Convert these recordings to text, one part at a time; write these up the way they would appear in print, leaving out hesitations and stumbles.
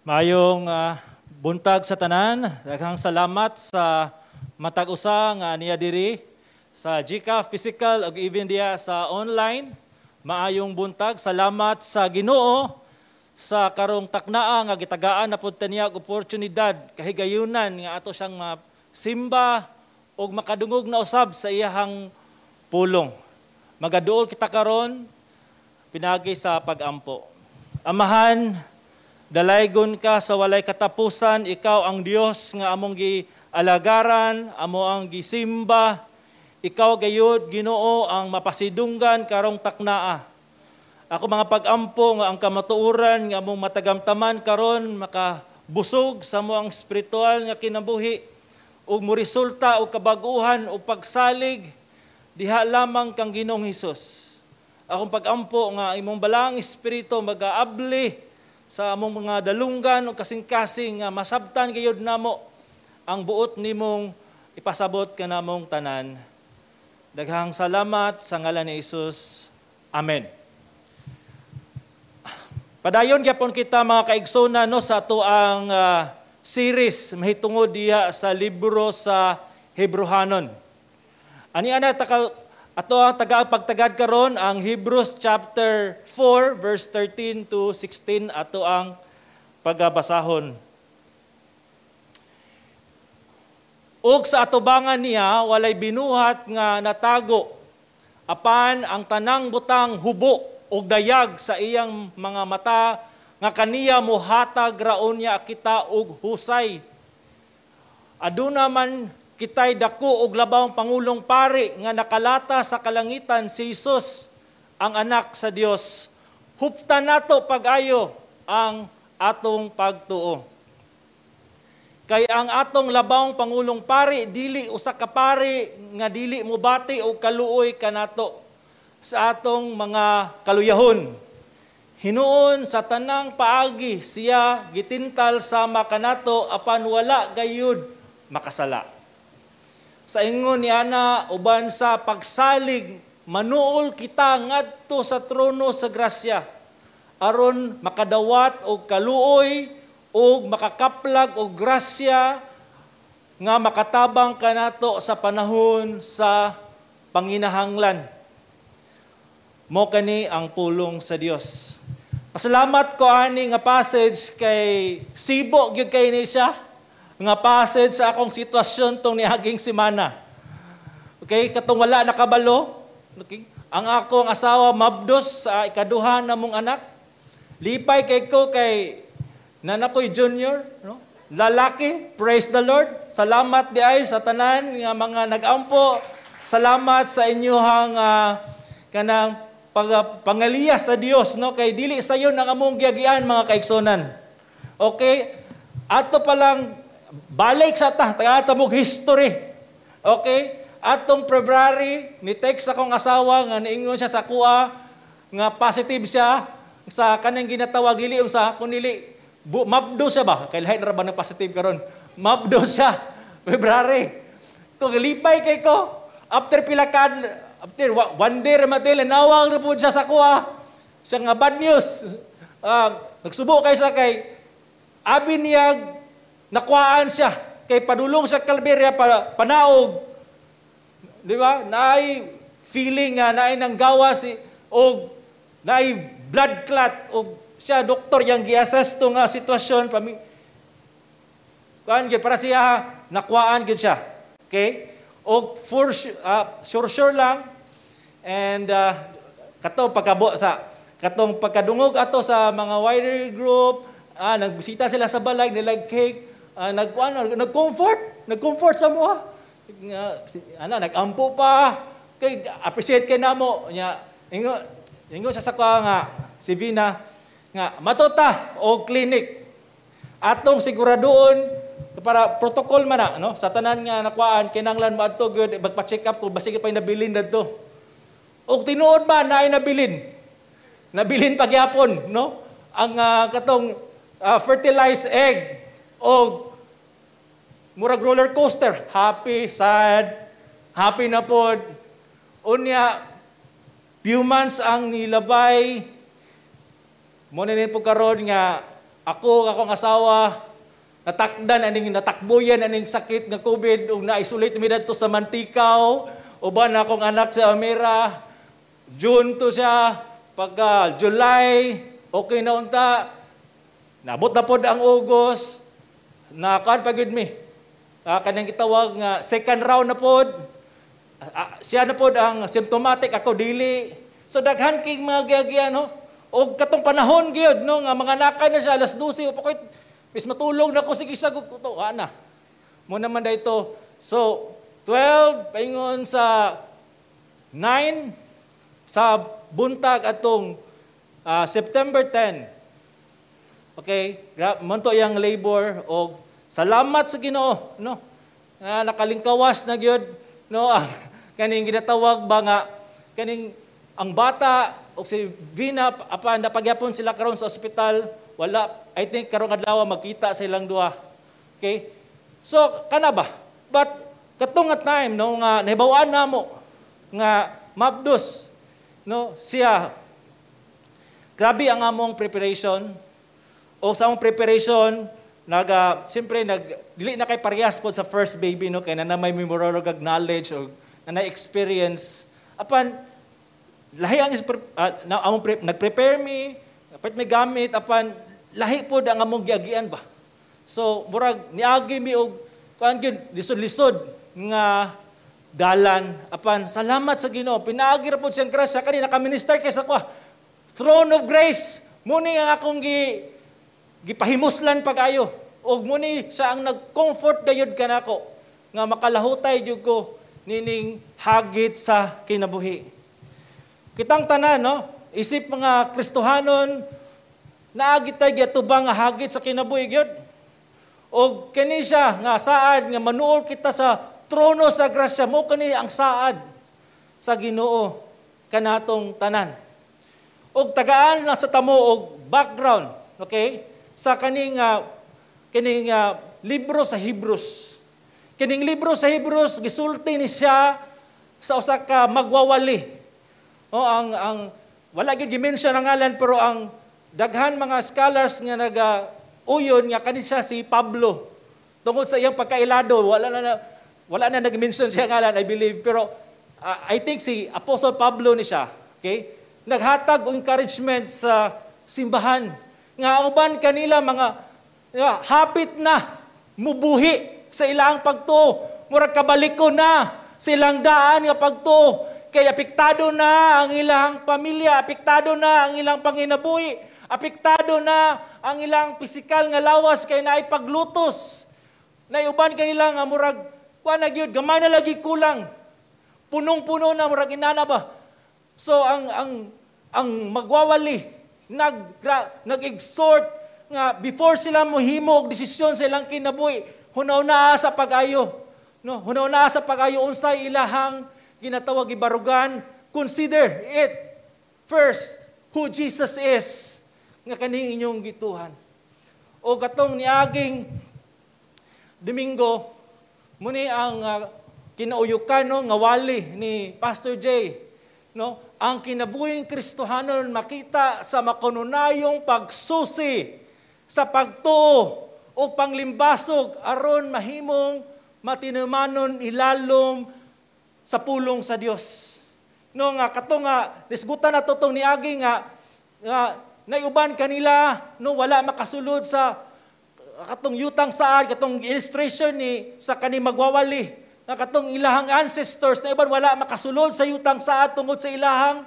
Maayong buntag sa tanan. Daghang salamat sa matag usa nga niya diri sa GCAF physical ug even diya sa online. Maayong buntag. Salamat sa Ginoo sa karong taknaa nga gitagaan na pud ta niya og oportunidad, kahigayunan nga ato siyang masimba ug makadungog na usab sa iyahang pulong. Magaduol kita karon pinagi sa pagampo. Amahan, dalaygon ka sa walay katapusan, ikaw ang Dios nga among gialagaran, amo ang gisimba. Ikaw gayud, Ginoo, ang mapasidunggan karong taknaa. Ako mga pagampo nga ang kamatuoran nga among matagamtaman karon makabusog sa amo ang espiritual nga kinabuhi ug moresulta og kabaguhan o pagsalig diha lamang kang Ginoong Hesus. Akong pagampo nga imong balaang espiritu magaabli sa among mga dalunggan o kasing-kasing nga masabtan gayud namo ang buot nimong ipasabot kanamong tanan. Daghang salamat sa ngalan ni Hesus. Amen. Padayon gyapon kita, mga kaigsoona, no, sa ato ang series mahitungod diha sa libro sa Hebrehanon. Ani ana taka ato ang taga pagtagad karon, ang Hebrews chapter 4 verse 13 to 16, ato ang pagabasahon. Ug sa atubangan niya walay binuhat nga natago, apan ang tanang butang hubo og dayag sa iyang mga mata nga kaniya mohatag raon niya kita og husay. Aduna man kitay dako og labawng pangulong pari nga nakalata sa kalangitan, si Jesus ang anak sa Dios. Huptan nato pag-ayo ang atong pagtuo. Kay ang atong labawng pangulong pari dili usa ka pari nga dili mobati og kaluoy kanato sa atong mga kaluyahon. Hinuon sa tanang paagi siya gitintal sama kanato, apan wala gayud makasala. Sa ingon ni ana, uban sa pagsalig manuol kita ngadto sa trono sa grasya aron makadawat og kaluoy ug makakaplag og grasya nga makatabang kanato sa panahon sa panginahanglan. Mo kani ang pulong sa Dios. Pasalamat ko ani nga passage kay sibo gyud kay ni siya nga passage sa akong sitwasyon tong niaging semana. Okay, katong wala nakabalo, okay, ang akong asawa mabdos sa ikaduha na mong anak. Lipay kay ko kay nanakoy junior, no? Lalaki, praise the Lord. Salamat di ay sa tanan nga mga nag-ampo. Salamat sa inyuhang kanang pangaliya sa Dios, no, kay dili sayon ang among giagian, mga kaigsonan. Okay? Ato pa lang balik sa ta, taga mog history. Okay? Atong February, ni text akong asawa nga niingon siya sa kuha nga positive siya sa kanang ginatawag, dili sa kunili mabdo siya ba? Kay lahi na ra ba ng positive karon? Mabdo siya February. Kung lipay kay ko, after pila ka, after one day ra matil, nawang ra pud siya sa kuha. Siya nga bad news. Nagsubo kay sa kay abi niya nakuhaan siya kay padulong sa Calveria pa, panaog. Di ba? Naay feeling nga naay nang gawas og naay blood clot og siya doktor yang gi-assess to nga sitwasyon pami kuan gyud para siya nakuhaan gyud siya. Okay? Og for sure sure lang and kato pagkabo sa katong pagkadungog ato sa mga wider group, nagbisita sila sa balay, nilag cake, nag ano, nag-comfort sa moa. Nga ana nagampo pa kay appreciate kay namo nya. Ingo ingo siya sa kuha nga si Vina nga matota o clinic atong siguradoon para protocol man na, no, sa tanan nga nakuhaan kinahanglan moadto gyud magpa-check up kung basig pa nabilin dadto. Og tinuod man naay nabilin, nabilin pagyapon, no, ang katong fertilized egg og murag roller coaster, happy, sad, happy na pod. Unya few months ang nilabay mo na po karon nga Ako, akong asawa, natakdan aning natakboyan aning sakit nga COVID ug na-isolate mi dadto sa Manticao. Uban akong anak sa Amira. June to siya. Pagka July, okay na unta. Nabot na pod ang August. Nakuan pa gyud mi. Kanang gitawag nga second round na pod. Siya na pod ang symptomatic, ako dili. So daghan kay mga giyagian, no. Og katong panahon gyud, no, nga mga nakay na siya alas 12 pa koy bis matulog na ko, sige siya to ana. Mo naman dayto. So 12 paingon sa 9 sa buntag atong September 10. Okay, monto yang labor og salamat sa Ginoo, no. Nakalingkawas na gyud, no, ang kaning ginatawag ba nga kaning ang bata og si Vina, apan napagyapon sila karon sa ospital. Wala, I think karong adlaw magkita sa ilang duha. Okay? So kana ba? But katong nga time, no, nga nahibaw-an namo nga mabdos, no, siya, grabe ang among preparation. O sa among preparation, naga siyempre nag dili na kay parehas pod sa first baby, no, kay na may memorable knowledge o na experience. Apan lahi ang na, among nag-prepare mi, dapat may gamit, apan lahi pod ang among giagian ba. So murag niagi mi og kuan gyud, lisod-lisod nga dalan, apan salamat sa Ginoo, pinaagi ra pod siyang grasya. Kani naka-minister kay sa kwa throne of grace muni ang akong gipahimuslan pag-ayo og muni siya ang nag-comfort gayud kanako nga makalahutay gyud ko nining hagit sa kinabuhi. Kitang tanan, no, isip mga Kristohanon, naagi tay giatubang nga hagit sa kinabuhi gyud. Og kini siya nga saad nga manuol kita sa trono sa grasya, mo kani ang saad sa Ginoo kanatong tanan. Og tagaan na sa tamo og background, okay? Sa kaning libro sa Hebrews. Kining libro sa Hebrews gisulti ni siya sa usa ka magwawali. O ang wala gyud gi-mention ang ngalan, pero ang daghan mga scholars nga naga uyon nga kani siya si Pablo. Tungod sa iyang pagkailado, wala na nag-mention siya ngalan, I believe, pero I think si Apostle Pablo ni siya, okay? Naghatag og encouragement sa simbahan nga uban kanila mga hapit na mubuhi sa ilang pagtuo, murag kabaliko na silang daan nga pagtuo, kay apektado na ang ilang pamilya, apektado na ang ilang panginabuhi, apektado na ang ilang pisikal nga lawas kay naay paglutos. Naiuban kanila nga murag kuan na gyud, gamay na lagi kulang. Punong-puno na, murag inana ba. So ang magwawali nag-exhort nga before sila mohimo og desisyon sa ilang kinabuhi, hunaw-naa sa pag-ayo. No, hunaw-naa sa pag-ayo unsay ilahang ginatawag gibarugan. Consider it first who Jesus is nga kaning inyong gituhan. O katong niaging Domingo, muni ang kinauyukan, no, nga wali ni Pastor Jay, no, ang kinabuhing Kristohanon makita sa makanunayong pagsusi sa pagtuo o panglimbasog aron mahimong matinumanon ilalom sa pulong sa Dios. No, nga kato nga nisgutan na tong niagi nga naiuban kanila, no, wala makasulod sa katong yutang saad, katong illustration ni sa kani magwawali nga katong ilahang ancestors na iban wala makasulod sa yutang saad tungod sa ilahang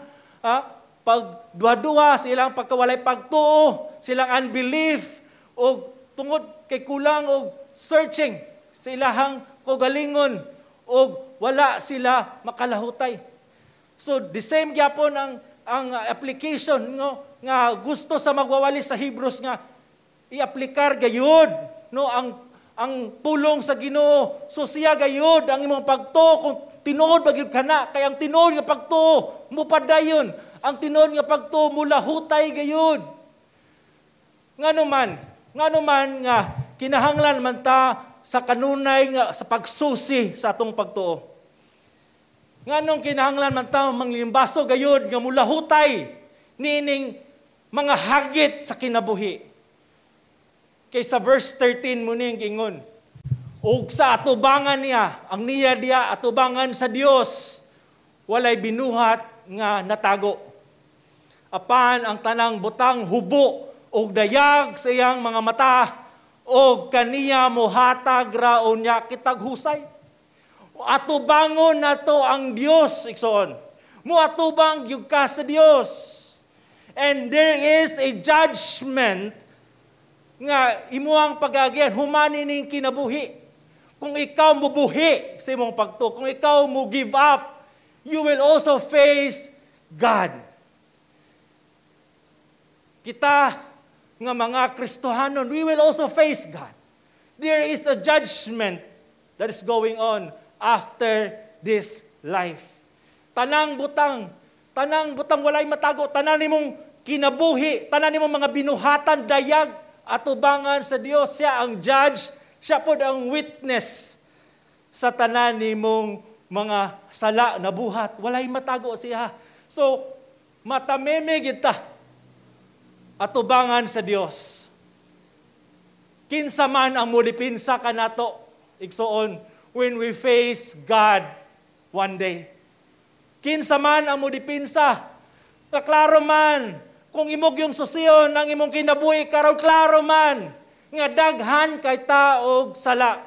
pagduha-duha, sa ilang pagkawalay pagtuo, silang unbelief, o tungod kay kulang og searching sa ilahang kaugalingon og wala sila makalahutay. So the same gyapon ang application, no, nga gusto sa magwawali sa Hebrews nga iaplikar gayud, no, ang pulong sa Ginoo. So siya gayud ang imong pagtuo kung tinuod ba gyud kana, kay ang tinuod nga pagtuo mupadayon, ang tinuod nga pagtuo mulahutay gayud. Ngano man nga kinahanglan man ta sa kanunay nga sa pagsusi sa atong pagtuo? Nganong kinahanglan man ta manglimbaso gayud nga mulahutay niining mga hagit sa kinabuhi? Kay sa verse 13 mo ning ingon, ug sa atubangan niya, ang niya diya atubangan sa Dios, walay binuhat nga natago. Apan ang tanang butang hubo og dayag sa iyang mga mata, og kaniya mohatag ra unya kitag husay. Atubangon nato ang Dios, igsoon. Muatubang gyud ka sa Dios. And there is a judgment nga imuang pagagian humani ning kinabuhi. Kung ikaw mubuhi sa imong pagtuo, kung ikaw mo give up, you will also face God. Kita nga mga Kristohanon, we will also face God. There is a judgment that is going on after this life. Tanang butang walay matago, tanan nimong kinabuhi, tanan nimong mga binuhatan, dayag, atubangan sa Dios. Siya ang judge, siya pod ang witness sa tanan nimong mga sala na buhat. Walay matago siya. So, matameme kita atubangan sa Dios. Kinsa man ang modipinsa kanato, igsoon, when we face God one day? Kinsa man ang modipinsa? Klaro man, kung imong yung susiyon ang imong kinabuhi karon, klaro man nga daghan kay ta og sala.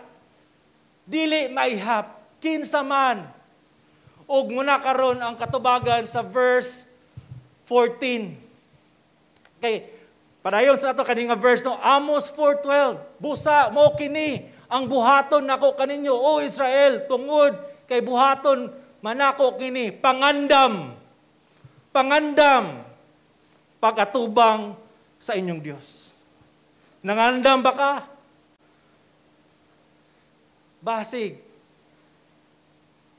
Dili maihap, kinsa man? Og muna karon ang katubagan sa verse 14. Kay padayon sa ato kani nga verse, no, Amos 4:12. "Busa mo kini ang buhaton nako kaninyo, O Israel, tungod kay buhaton manako kini, pangandam. Pangandam pag-atubang sa inyong Dios." Nangandam ba ka? Basig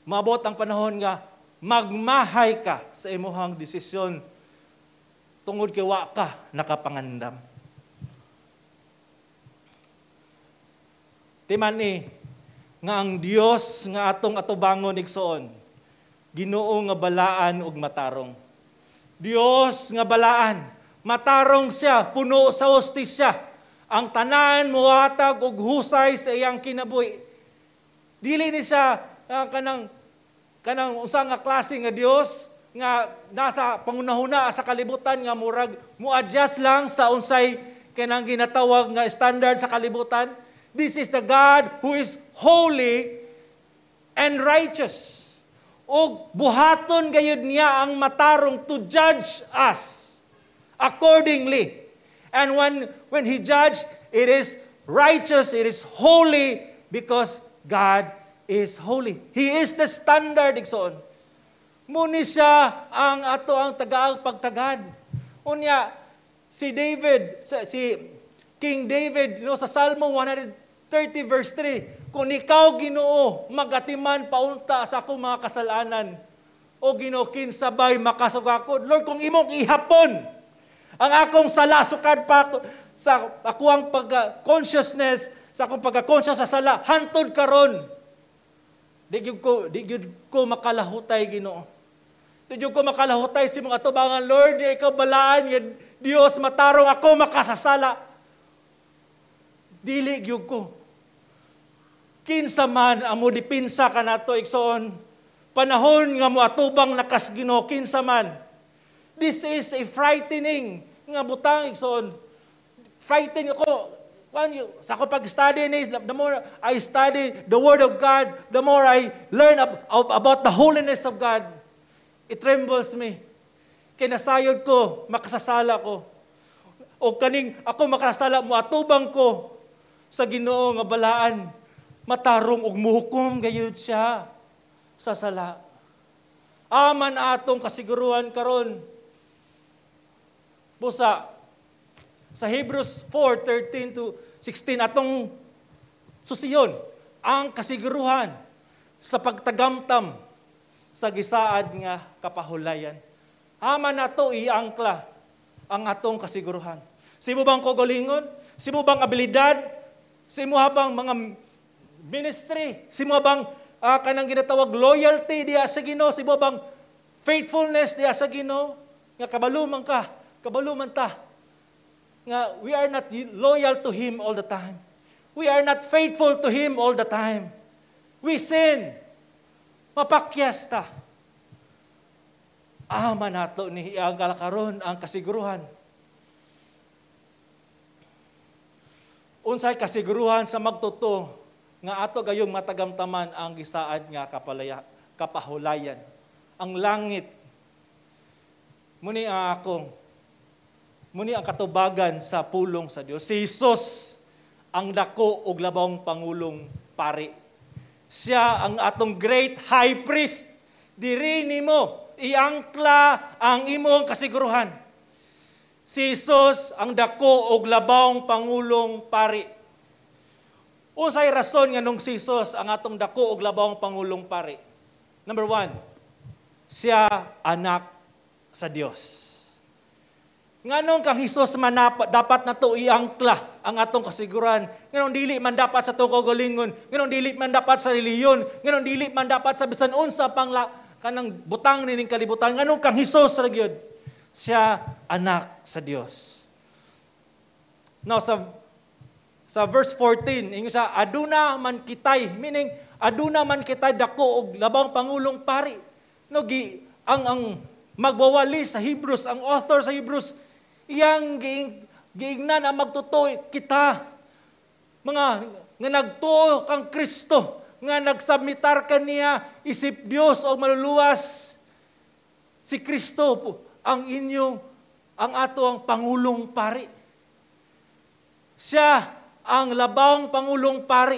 maabot ang panahon nga magmahay ka sa imuhang desisyon tungod kay wa ka nakapangandam. Timan ni nga ang Dios nga atong atubangon, igsoon, Ginoo nga balaan ug matarong. Dios nga balaan, matarong siya, puno sa hustisya. Ang tanan muhatag og husay sa iyang kinabuhi. Dili ni siya kanang kanang usa nga klase nga Dios nga nasa pangunahuna sa kalibutan nga murag mo-adjust lang sa unsay kanang ginatawag nga standard sa kalibutan. This is the God who is holy and righteous. Og buhaton gayud niya ang matarong to judge us accordingly. And when He judge, it is righteous, it is holy, because God is holy. He is the standard, igsoon. Muni siya ang ato ang tagaag pagtagad. Unya, si David, si King David, no, sa Salmo 130 verse 3, "Kung ikaw, Ginoo, magatiman paunta sa akong mga kasalanan, o Ginoo, kinsa bay makasugakod?" Lord, kung imong ihapon ang akong sala sukad pa sa akuang pagka-consciousness, sa akong pagka-conscious sa sala, hantod karon, di gyud ko makalahutay, Ginoo. Di gyud ko makalahutay sa imong atubangan, Lord, di ikaw balaan nga Dios matarong, ako makasasala. Dili gyud ko. Kinsa man ang modipinsa kanato, igsoon, panahon nga moatubang na kas Ginoo, kinsa man? This is a frightening nga butang, igsoon. Frightening ako. Sa ako pag-study ni, the more I study the Word of God, the more I learn about the holiness of God, it trembles me. Kinasayod ko, makasasala ko. O kaning ako makasasala, moatubang ko sa Ginoo nga balaan, matarong ug muhukom gayud siya sa sala. Aman atong kasiguruhan karon? Busa sa Hebrews 4:13 to 16, atong susiyon ang kasiguruhan sa pagtagamtam sa gisaad nga kapahulayan. Aman nato iangkla ang atong kasiguruhan? Sa imo bang kaugalingon? Sa imo bang abilidad? Sa imo bang mga ministry? Sa imo bang kanang ginatawag loyalty diya sa Ginoo? Sa imo bang faithfulness diya sa Ginoo? Nga kabalo man ka, kabalo man ta. Nga we are not loyal to Him all the time. We are not faithful to Him all the time. We sin. Mapakyas ta. Ama nato ni ang kalakaron ang kasiguruhan. Unsay kasiguruhan sa magtotoo nga ato gayong matagamtaman ang gisaad nga kapahulayan, ang langit? Muni ang katubagan sa pulong sa Dios. Si Jesus ang dako og labawng pangulong pari. Siya ang atong great high priest. Diri nimo iangkla ang imong kasiguruhan. Si Jesus ang dako og labawng pangulong pari. Unsay rason nganong si Jesus ang atong dako og labawng pangulong pari? Number 1, siya anak sa Dios. Nganong kang Hesus man dapat nato iangkla ang atong kasiguran? Nganong dili man dapat sa atong kaugalingon? Nganong dili man dapat sa relihiyon? Nganong dili man dapat sa bisan unsa pang kanang butang nining kalibutan? Nganong kang Hesus ra gyud? Siya anak sa Dios. Now sa verse 14, ingon siya, aduna man kitay, meaning aduna man kitay dako og labawng pangulong pari. No, gi, ang magwawali sa Hebrews, ang author sa Hebrews, iyang giingnan ang magtotoo kita mga nga nagtuo kang Kristo, nga nagsubmitar kaniya isip Dios o maluluwas. Si Kristo po ang inyong, ang ato ang pangulong pari. Siya ang labawng pangulong pari.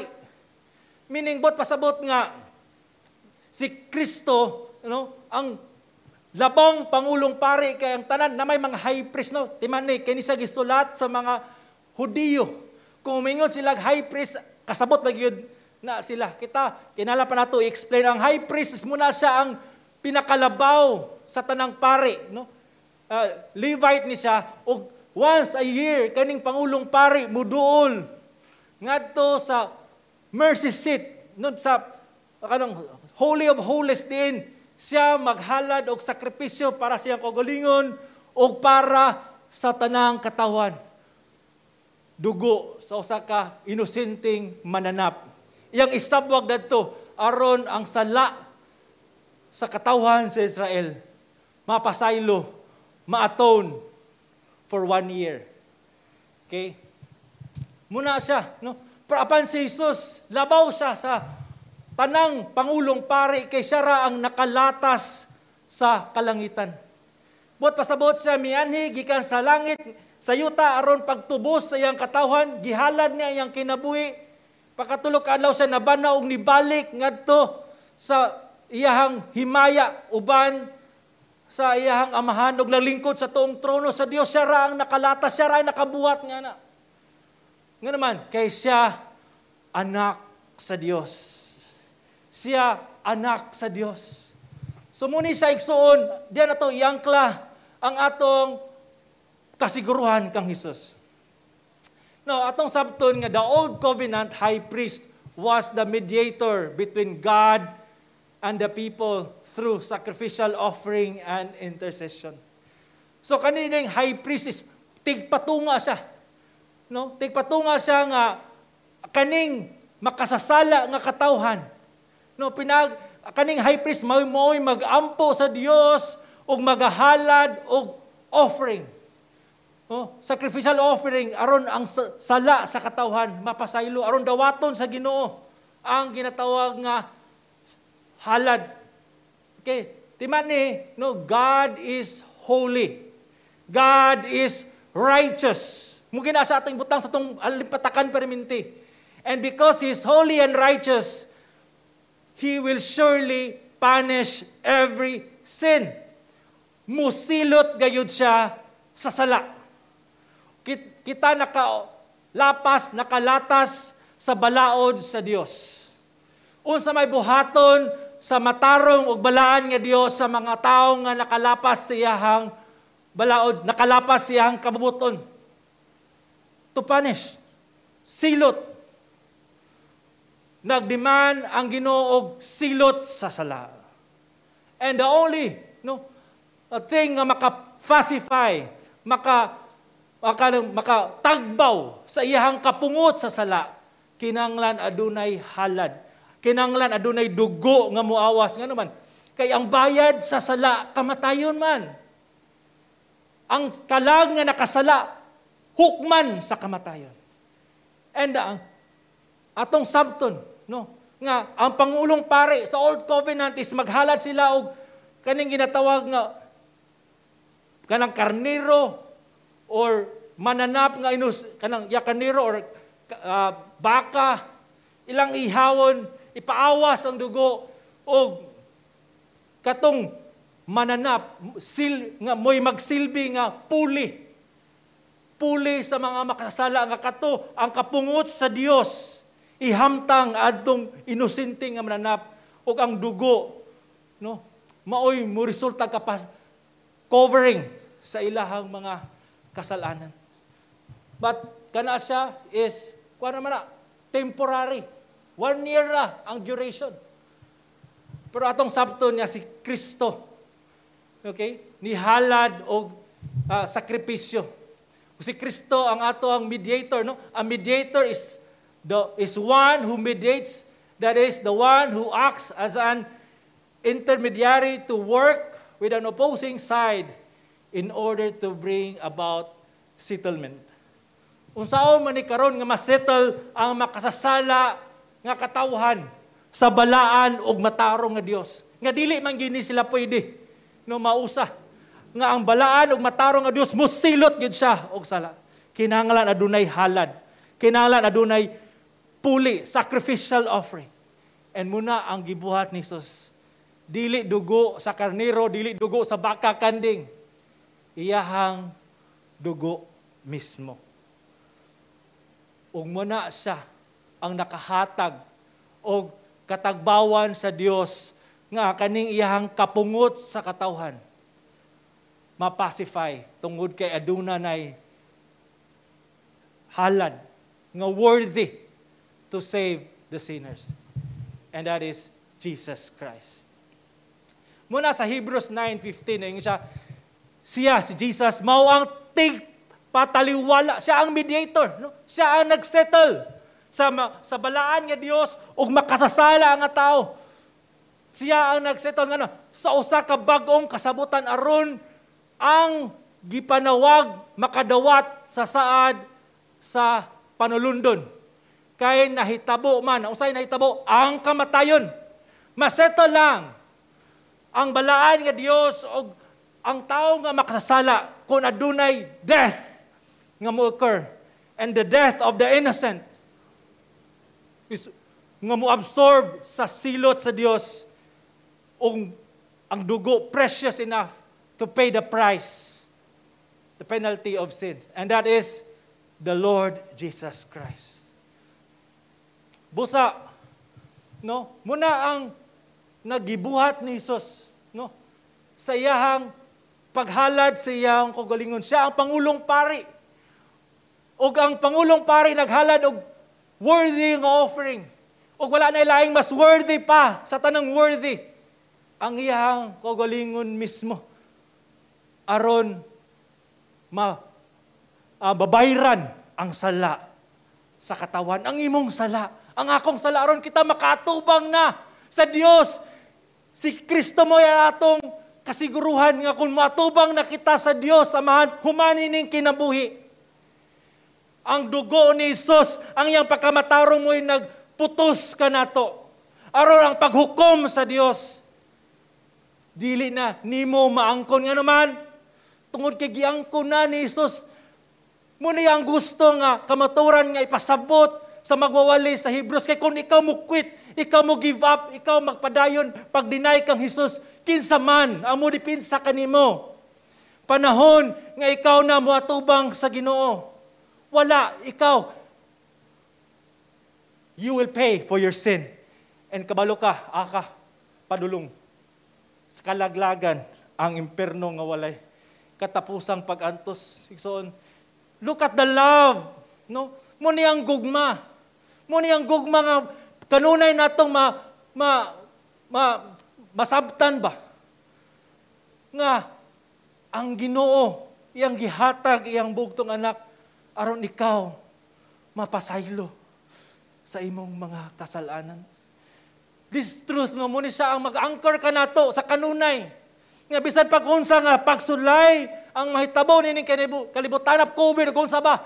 Meaning, bot pasabot nga si Kristo, no, ang labawng pangulong pari, kay ang tanan na may mga high priest, no, timan ni kini siya gisulat sa mga Hudiyo. Kung umingon sila high priest, kasabot ba gyud na sila. Kita kinala pa nato i-explain ang high priest is muna siya ang pinakalabaw sa tanang pari, no? Levite ni siya, og once a year kaning pangulong pari muduol ngadto sa mercy seat, no, sa kanang Holy of Holies, din siya maghalad og sakripisyo para sa iyang kaugalingon og para sa tanang katawan. Dugo sa usa ka inosenteng mananap. Iyang isabwag dadto aron ang sala sa katawhan sa Israel mapasaylo, ma-atone for 1 year. Okay? Muna siya, no? Pero apan si Jesus, labaw siya sa tanang pangulong pari kay siya ra ang nakalatas sa kalangitan. Buot pasabot siya mianhi gikan sa langit sa yuta aron pagtubos sa iyang katawhan, gihalad niya iyang kinabuhi. Pakatulog ka adlaw siya nabana og nibalik ngadto sa iyahang himaya uban sa iyahang amahan og naglingkod sa tuong trono sa Dios. Siya ra ang nakalatas, siya ra ang nakabuhat nga na. Nga naman, kay siya anak sa Dios. Siya anak sa Dios. So muni sa igsuon, diyan na to iangkla ang atong kasiguruhan kang Hesus. Now, atong sabton nga the Old Covenant high priest was the mediator between God and the people through sacrificial offering and intercession. So kanining high priest is tigpatunga siya. No? Tigpatunga siya nga kaning makasasala nga katawhan. No, pinag kaning high priest mao'y mag-ampo sa Dios ug magahalad og offering. No, sacrificial offering aron ang sala sa katawhan mapasaylo, aron dawaton sa Ginoo ang ginatawag nga halad. Okay, timan ni, no, God is holy. God is righteous. Mungkin sa ating butang sa itong alimpatakan perminti. And because He is holy and righteous, He will surely punish every sin. Musilot gayud siya sa sala. Kita nakalapas, nakalatas sa balaod sa Dios. Unsa may buhaton sa matarong ug balaan nga Dios sa mga tawo nga nakalapas sa iyahang balaod, nakalapas sa iyahang kabubuton? To punish. Silot. Nagdemand ang Ginoo og silot sa sala. And the only, no, a thing nga maka-pacify, maka Makatagbaw sa iyahang kapungot sa sala, kinanglan adunay halad. Kinanglan adunay dugo nga muawas. Nga naman, kay ang bayad sa sala, kamatayon man. Ang kalag nga nakasala, hukman sa kamatayon. And atong sabton, no, nga ang pangulong pare sa Old Covenant is maghalad sila og kaning ginatawag nga kanang karnero or mananap nga inus kanang ya karnero or baka, ilang ihawon, ipaawas ang dugo og katong mananap sil nga moy magsilbi nga puli puli sa mga makasala, nga kato ang kapungot sa Dios ihamtang adtong inosente nga mananap, ug ang dugo, no, maoy mo resulta kapas covering sa ilahang mga kasalanan. But kana siya is kuan naman na, temporary. One year ra ang duration. Pero atong sabton niya si Kristo. Okay? Nihalad og sakripisyo. Si Kristo ang ato ang mediator, no? A mediator is one who mediates, that is the one who acts as an intermediary to work with an opposing side in order to bring about settlement. Unsaon man ni karon nga masettle ang makasasala nga katawhan sa balaan ug matarong nga Dios? Nga dili man gini sila pwede, no, mausa. Nga ang balaan ug matarong nga Dios mosilot gid siya og sala. Kinahanglan adunay halad. Kinahanglan adunay puli, sacrificial offering. And muna ang gibuhat ni Jesus. Dili dugo sa karnero, dili dugo sa baka, kanding. Iyahang dugo mismo. Ug muna siya ang nakahatag og katagbawan sa Dios nga kaning iyahang kapungot sa katawhan mapacify tungod kay aduna nay halad nga worthy to save the sinners. And that is Jesus Christ. Muna sa Hebrews 9:15, ingon siya, siya, si Jesus, mao ang tig pataliwala. Siya ang mediator. No? Siya ang nagsettle sa balaan nga Dios ug makasasala nga tao. Siya ang nagsettle nga sa usa ka bag-ong kasabutan aron ang gipanawag makadawat sa saad sa panulundon. Kay nahitabo man, unsay nahitabo? Ang kamatayon. Masettle lang ang balaan nga Dios og ang tao nga makasasala kung adunay death nga mo occur. And the death of the innocent is nga mo absorb sa silot sa Dios ug ang dugo precious enough to pay the price, the penalty of sin. And that is the Lord Jesus Christ. Busa, no? Muna ang nagibuhat ni Jesus, no? Sa iyahang paghalad sa iyahang kaugalingon. Siya ang pangulong pari. Ug ang pangulong pari naghalad og worthy nga offering. Ug wala na laing mas worthy pa sa tanang worthy. Ang iyahang kaugalingon mismo. Aron ma babayran ang sala sa katawan, ang imong sala, ang akong sala, aron kita makatubang na sa Dios. Si Kristo mo atong kasiguruhan nga kung matubang na kita sa Dios Amahan, humani ning kinabuhi. Ang dugo ni Jesus, ang iyang pagkamatarong mo'y nagputos kanato. Aron ang paghukom sa Dios, dili na nimo maangkon. Nga naman, tungod kay giangkon na ni Jesus. Muna ang gusto nga kamaturan nga ipasabot sa magwawali sa Hebrews. Kay kung ikaw mo quit, ikaw mo give up, ikaw magpadayon, pag-deny kang Jesus, kinsa man ang mo dipinsa kanimo? Panahon nga ikaw na moatubang sa Ginoo. Wala, ikaw. You will pay for your sin. And kabalo ka, aka, padulong. Sa kalaglagan, ang imperno nga walay katapusang pag-antos. Igsoon, look at the love. No? Mo ni ang gugma. Mo ni ang gugma nga kanunay natong ma masabtan ba? Nga ang Ginoo Iyang gihatag iyang bugtong anak aron ikaw mapasaylo sa imong mga kasalanan. This truth nga mao ni siya ang mag-anchor ka nato sa kanunay. Nga bisan pag unsa nga pagsulay ang mahitabo nining kalibutan of COVID ug unsa ba.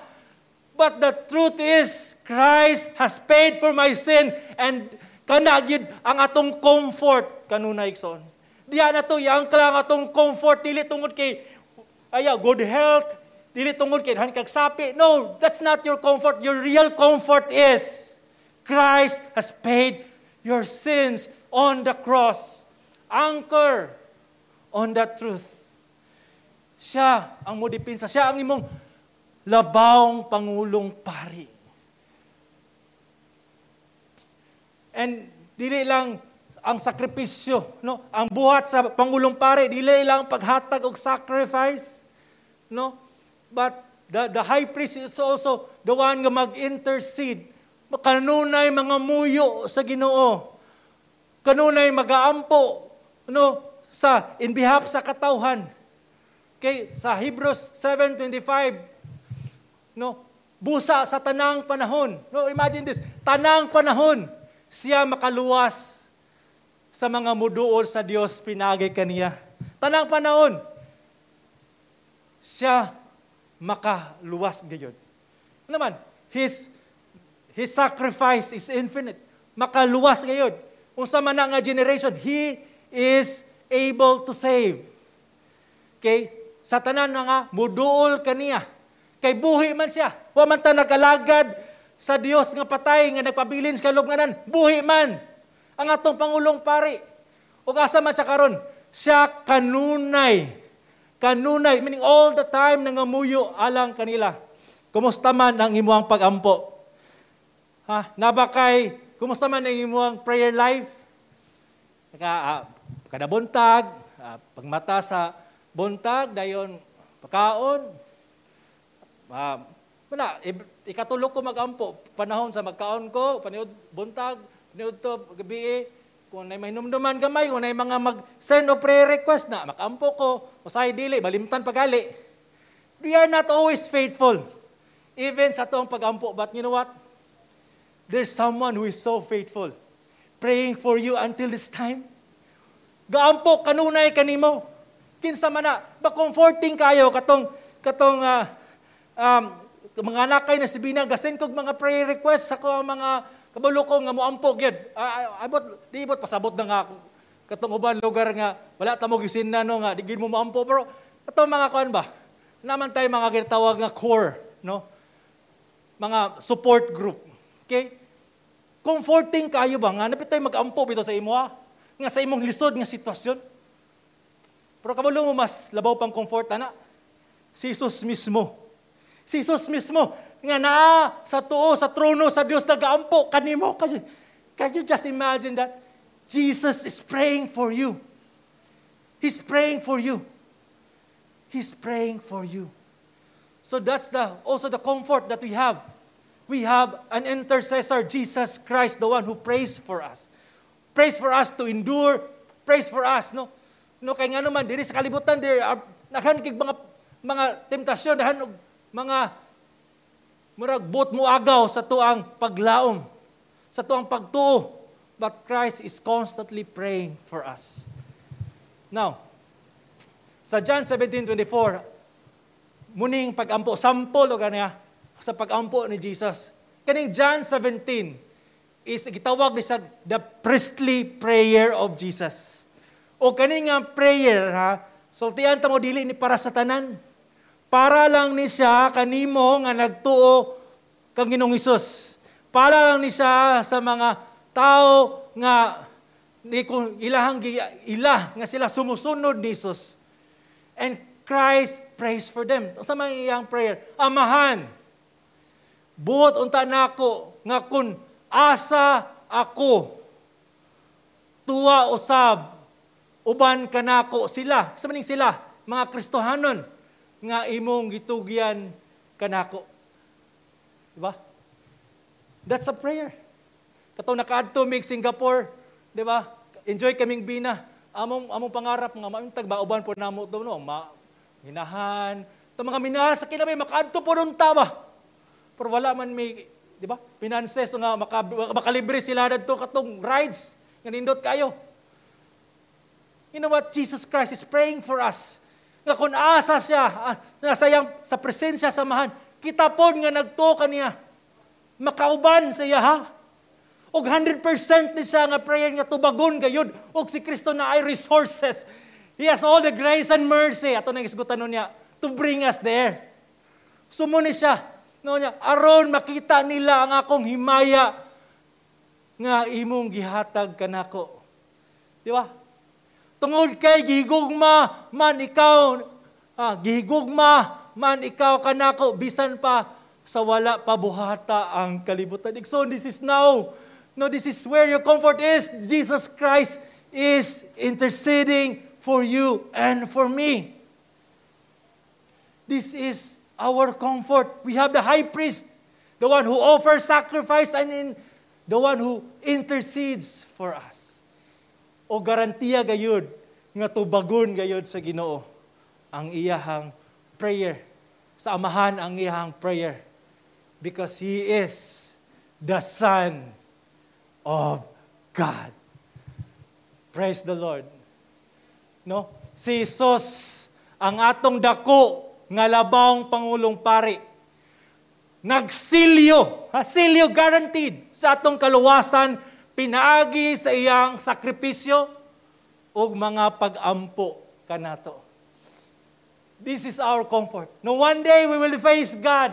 But the truth is, Christ has paid for my sin and kana gyud ang atong comfort kanunay, igsoon. Diya na to i-angkla ang atong comfort, dili tungod kay aya good health, dili tungod kay han kag sapi. No, that's not your comfort. Your real comfort is Christ has paid your sins on the cross. Anchor on that truth. Siya ang modipinsa. Siya ang imong labawng pangulong pari. And dili lang ang sakripisyo, no? Ang buhat sa pangulong pari, dili lang paghatag og sacrifice, no? But the high priest is also the one nga mag-intercede. Kanunay mga muyo sa Ginoo. Kanunay magaampo, no, sa in behalf sa katawhan. Okay, sa Hebrews 7:25, no, busa sa tanang panahon. No, imagine this, tanang panahon siya makaluwas sa mga muduol sa Dios pinagi kaniya. Tanang panahon siya makaluwas gayud. Ano naman, his sacrifice is infinite. Makaluwas gayud. Unsa man na nga generation, he is able to save. Okay? Sa tanan nga muduol kaniya. Kay buhi man siya. Wa man ta nag-alagad sa Dios nga patay nga nagpabilin sa kalubnganan. Buhi man ang atong pangulong pari. Ug asa man siya karon? Siya kanunay. Kanunay, meaning all the time nangamuyo alang kanila. Kumusta man ang imong pag-ampo? Ha? Nabakay, kumusta man ang imong prayer life? Kada buntag, pagmata sa buntag, dayon pakaon. Mana, ikatulog ko magampo, panahon sa magkaon ko, paniud buntag, paniud to gabi, kung nay may numduman gamay, kung nay mga mag-send o prayer request na, makampo ko, usahay dili, balimtan pagali. We are not always faithful, even sa atong pagampo. But you know what? There's someone who is so faithful, praying for you until this time. Gaampo kanunay kanimo. Kinsa man na, ba comforting kayo katong mga anak kay na si Bina, gasen kog mga prayer request sa ko ang mga kabalo ko nga moampo gyud. Abot di ibot pasabot na nga katong uban lugar nga wala ta mo gisin na, no, nga di gyud mo moampo, pero katong mga kuan ba naman tayo mga ginatawag nga core, no, mga support group. Okay, comforting kayo ba nga napit tayo magampo bitaw sa imo, ha? Nga sa imong lisod nga sitwasyon, pero kabalo mo mas labaw pang comfort ana si Jesus mismo. Si Jesus mismo nga naa sa tuo sa trono sa Dios nagaampo kanimo. Can you just imagine that? Jesus is praying for you. He's praying for you. He's praying for you. So that's the also the comfort that we have. We have an intercessor, Jesus Christ, the one who prays for us. Prays for us to endure, prays for us, no? No, kay nga naman diri sa kalibutan there are daghan kig mga temptasyon, daghan og mga murag buot mo agaw sa tuang paglaom, sa tuang pagtuo. But Christ is constantly praying for us. Now, sa John 17:24, muning pag-ampo, sample o ganiya, sa pag-ampo ni Jesus. Kaning John 17 is gitawag ni siya the priestly prayer of Jesus. O kaning nga prayer, ha, sultian ta mo, dili ni para sa tanan. Para lang ni siya kanimo nga nagtuo kang Ginoong Hesus. Para lang ni siya sa mga tao nga ni kung ilahang ila nga sila sumusunod ni Jesus. And Christ prays for them. Sa mga iyang prayer, "Amahan, buot unta nako nga kun asa ako, tuwa usab uban kanako sila." Sa maning sila, mga Kristohanon nga imong gitugyan kanako. Diba? That's a prayer. Katong nakaadto mig Singapore, di ba? Enjoy kaming bina. Among pangarap nga maimtag mauban po namo to, no, ma hinahan, Ito mga minahal sa kinabuhi, makaadto po unta ba? Pero wala man may, di ba? Finances nga makalibre sila dadto katong rides nga nindot kayo. You know what? Jesus Christ is praying for us. Nga kung asa siya, sa iyang, sa presensya sa Amahan, kita pod nga nagtuo kaniya, makauban sa iya ha. Og 100% ni siya nga prayer nga tubagon gayud. Og si Kristo naay resources. He has all the grace and mercy. Ato nang isgutan niya to bring us there. So mao ni siya. No niya, aron makita nila ang akong himaya nga imong gihatag kanako. Di ba? Tungod kay gihigugma man ikaw kanako bisan pa sa wala pa buhata ang kalibutan. So this is now. No, this is where your comfort is. Jesus Christ is interceding for you and for me. This is our comfort. We have the high priest, the one who offers sacrifice and the one who intercedes for us. O garantiya gayud nga tubagon gayud sa Ginoo ang iyahang prayer. Sa Amahan ang iyahang prayer. Because He is the Son of God. Praise the Lord. No? Si Jesus ang atong dako nga labawng pangulong pari. Nagsilyo, ha, silyo guaranteed sa atong kaluwasan pinaagi sa iyang sakripisyo ug mga pag-ampo kanato. This is our comfort. No, one day we will face God.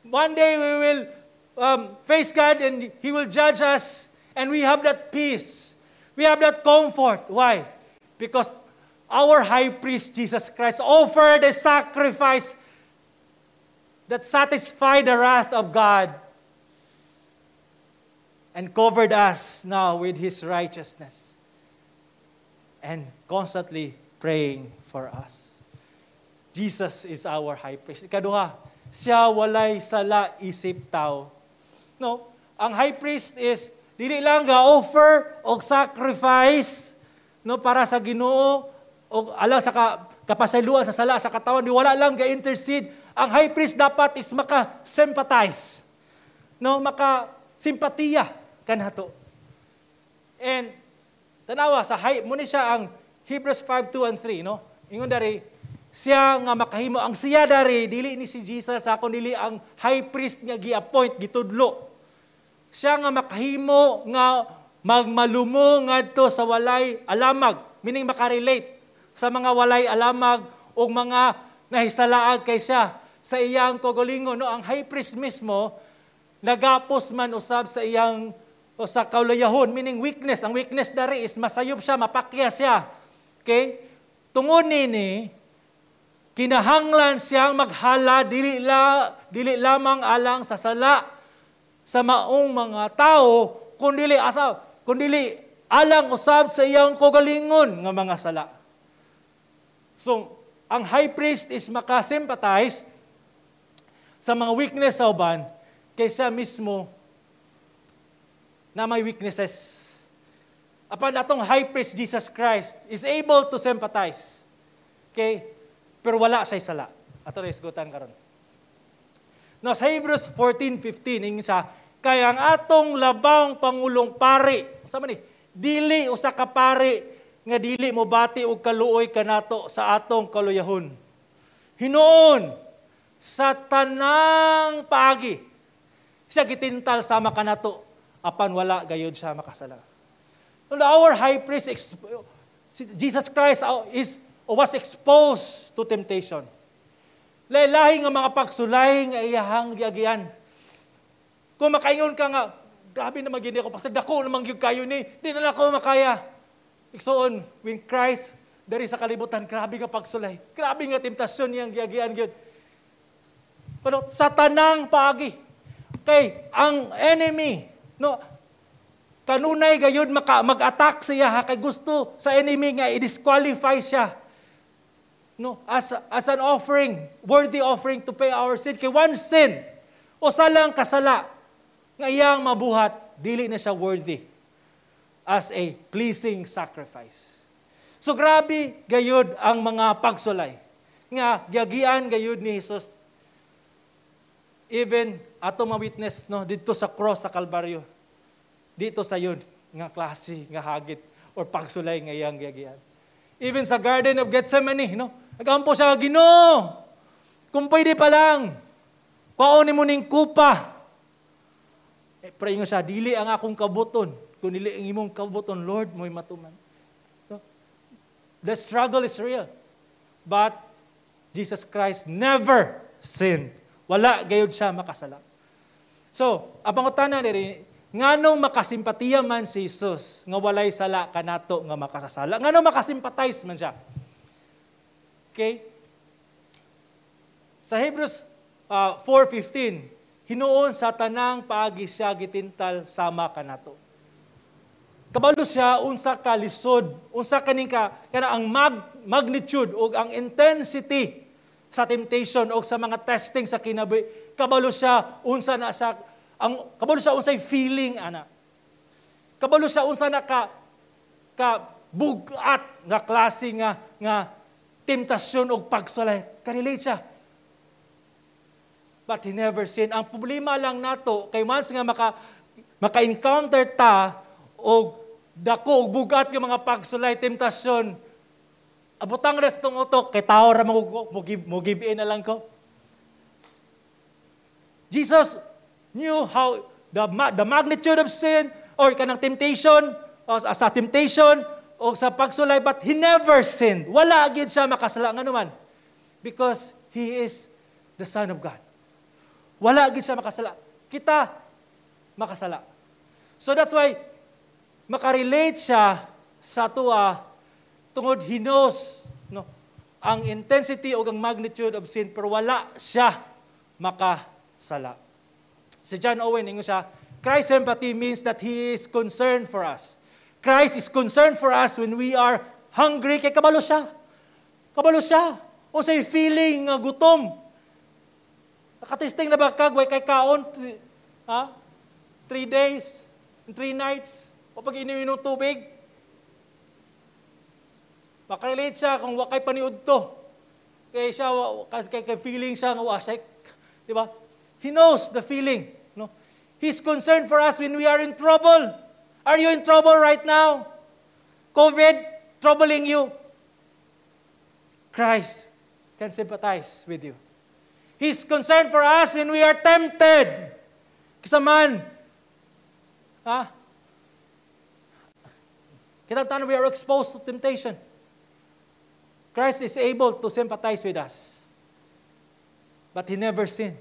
One day we will face God and He will judge us, and we have that peace. We have that comfort. Why? Because our high priest, Jesus Christ, offered a sacrifice that satisfied the wrath of God and covered us now with His righteousness and constantly praying for us. Jesus is our high priest. Ikaduha, siya walay sala isip tao. No, ang high priest is dili lang ga offer og sacrifice, no, para sa Ginoo og alang sa kapasayloan sa sala sa katawan, di wala lang ga intercede. Ang high priest dapat is maka sympathize. No, maka simpatiya kanato. And tanawa sa high mao ni siya ang Hebrews 5:2 and 3, no? Ingon dari, siya nga makahimo, ang siya dari dili ni si Jesus ako, dili ang high priest nga gi-appoint, gitudlo. Siya nga makahimo nga magmalumo ngadto sa walay alamag, meaning makarelate sa mga walay alamag o mga nahisalaag kay siya sa iyang kaugalingon, no? Ang high priest mismo nagapos man usab sa iyang o sa kaulayahon, meaning weakness. Ang weakness dari is masayop siya, mapakya siya. Okay? Tungod nini, kinahanglan siyang maghala dili lamang alang sa sala sa maong mga tao, kundili alang usab sa iyang kaugalingon nga mga sala. So, ang high priest is makasympathize sa mga weakness sa uban kaysa mismo na may weaknesses. Apan atong high priest Jesus Christ is able to sympathize. Okay? Pero wala siya'y sala. Ato na isgutan karon. No, sa Hebrews 14:15 ingon sa kay ang atong labawng pangulong pari, sa man ni, dili usa ka pari nga dili mo bati og kaluoy kanato sa atong kaluyahon. Hinuon sa tanang paagi siya gitintal sama kanato, apan wala gayud siya makasala. And our high priest, Jesus Christ, is was exposed to temptation. Lahi nga mga pagsulay nga iyahang giagian. Kung makaingon ka nga, "Grabe naman gini ako, pasag dako naman gyud kayo ni, di na lang ako makaya." Igsoon, when Christ dari sa kalibutan, grabe nga pagsulay. Grabe nga temptasyon niyang giagian gyud. Pero sa tanang paagi, kay ang enemy, no, kanunay gayud mag-attack siya ha, kay gusto sa enemy nga i-disqualify siya. No, as an offering, worthy offering to pay our sin. Kay one sin, usa lang kasala nga iyang mabuhat, dili na siya worthy as a pleasing sacrifice. So grabe gayud ang mga pagsulay nga giagian gayud ni Jesus. Even ato ma-witness, no, didto sa cross sa Kalbaryo. Dito sa yun nga klase nga hagit or pagsulay nga iyang giagian. Even sa Garden of Gethsemane, no? Nagampo siya, "Ginoo, kung pwede pa lang, kuhaon nimo ning kupa." Eh, pero ingon siya, "Dili ang akong kabubut-on, kung dili ang imong kabubut-on, Lord, mo'y matuman." No? The struggle is real. But Jesus Christ never sinned. Wala gayud siya makasala. So, ang pangutana diri, nganong makasimpatiya man si Jesus nga walay sala kanato nga makasasala? Nganong maka-sympathize man siya? Okay? Sa Hebrews 4:15, hinuon sa tanang paagi siya gitintal sama kanato. Kabalo siya unsa ka lisod, unsa kaning ka kana ang magnitude o ang intensity sa temptation o sa mga testing sa kinabuhi. Kabalo siya unsa na siya ang kabalo siya unsay feeling ana. Kabalo siya unsa na ka ka bugat nga klase nga nga temptasyon og pagsulay. Ka-relate siya. But he never sinned. Ang problema lang nato kay once nga maka-encounter ta og dako og bugat nga mga pagsulay, temptasyon, abutang res tong utok kay tao ra mo, give in na lang ko. Jesus knew how the magnitude of sin or kanang temptation o sa temptation o sa pagsulay, but he never sinned. Wala gyud siya makasala. Ngano man? Because he is the Son of God. Wala gyud siya makasala. Kita makasala. So that's why makarelate siya sa atoa tungod he knows, no, ang intensity o ang magnitude of sin, pero wala siya makasala. Si John Owen, ingon siya, "Christ's sympathy means that He is concerned for us. Christ is concerned for us when we are hungry," kay kabalo siya. Kabalo siya. Unsay feeling nga gutom. Nakatesting na ba kag way kay kaon? Ha? 3 days, 3 nights, o pag ininom tubig. Makarelate siya kung wa kay paniudto. Kay siya, kay feeling siya nga wa siya, di ba? He knows the feeling. No? He's concerned for us when we are in trouble. Are you in trouble right now? COVID troubling you? Christ can sympathize with you. He's concerned for us when we are tempted. Kinsa man, ha? Kita tanan, we are exposed to temptation. Christ is able to sympathize with us. But He never sinned.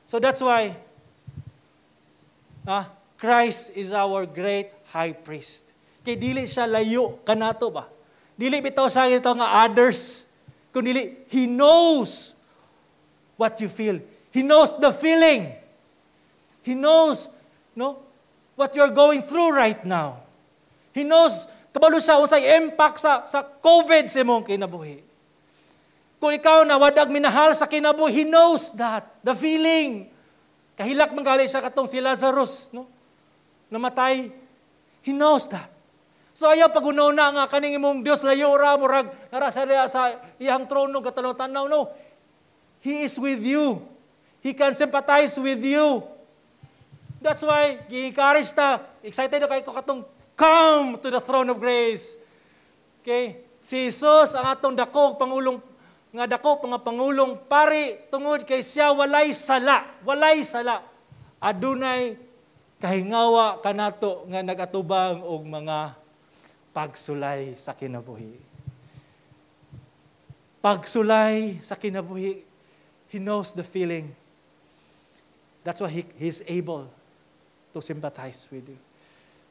So that's why Christ is our great high priest. Kay dili siya layo kanato ba? Dili bitaw siya ito nga others. Kung dili, He knows what you feel. He knows the feeling. He knows, no, what you're going through right now. He knows, kabalo siya unsay impact sa COVID sa imong kinabuhi. Kung ikaw na wadag minahal sa kinabuhi, He knows that. The feeling. Kahilak man gali siya katong si Lazarus, no? Namatay. He knows that. So ayaw paghuna-huna nga kaning imong Dios layo ra, murag nara sa iyang trono gatanaw-tanaw, no. He is with you. He can sympathize with you. That's why gi-encourage ta. Excited na kay ko katong come to the throne of grace. Okay? Si Jesus ang atong dako pangulong nga dako nga pangulong pari tungod kay siya walay sala, walay sala. Adunay kahingawa kanato nga nagatubang og mga pagsulay sa kinabuhi. Pagsulay sa kinabuhi, He knows the feeling. That's why He's able to sympathize with you.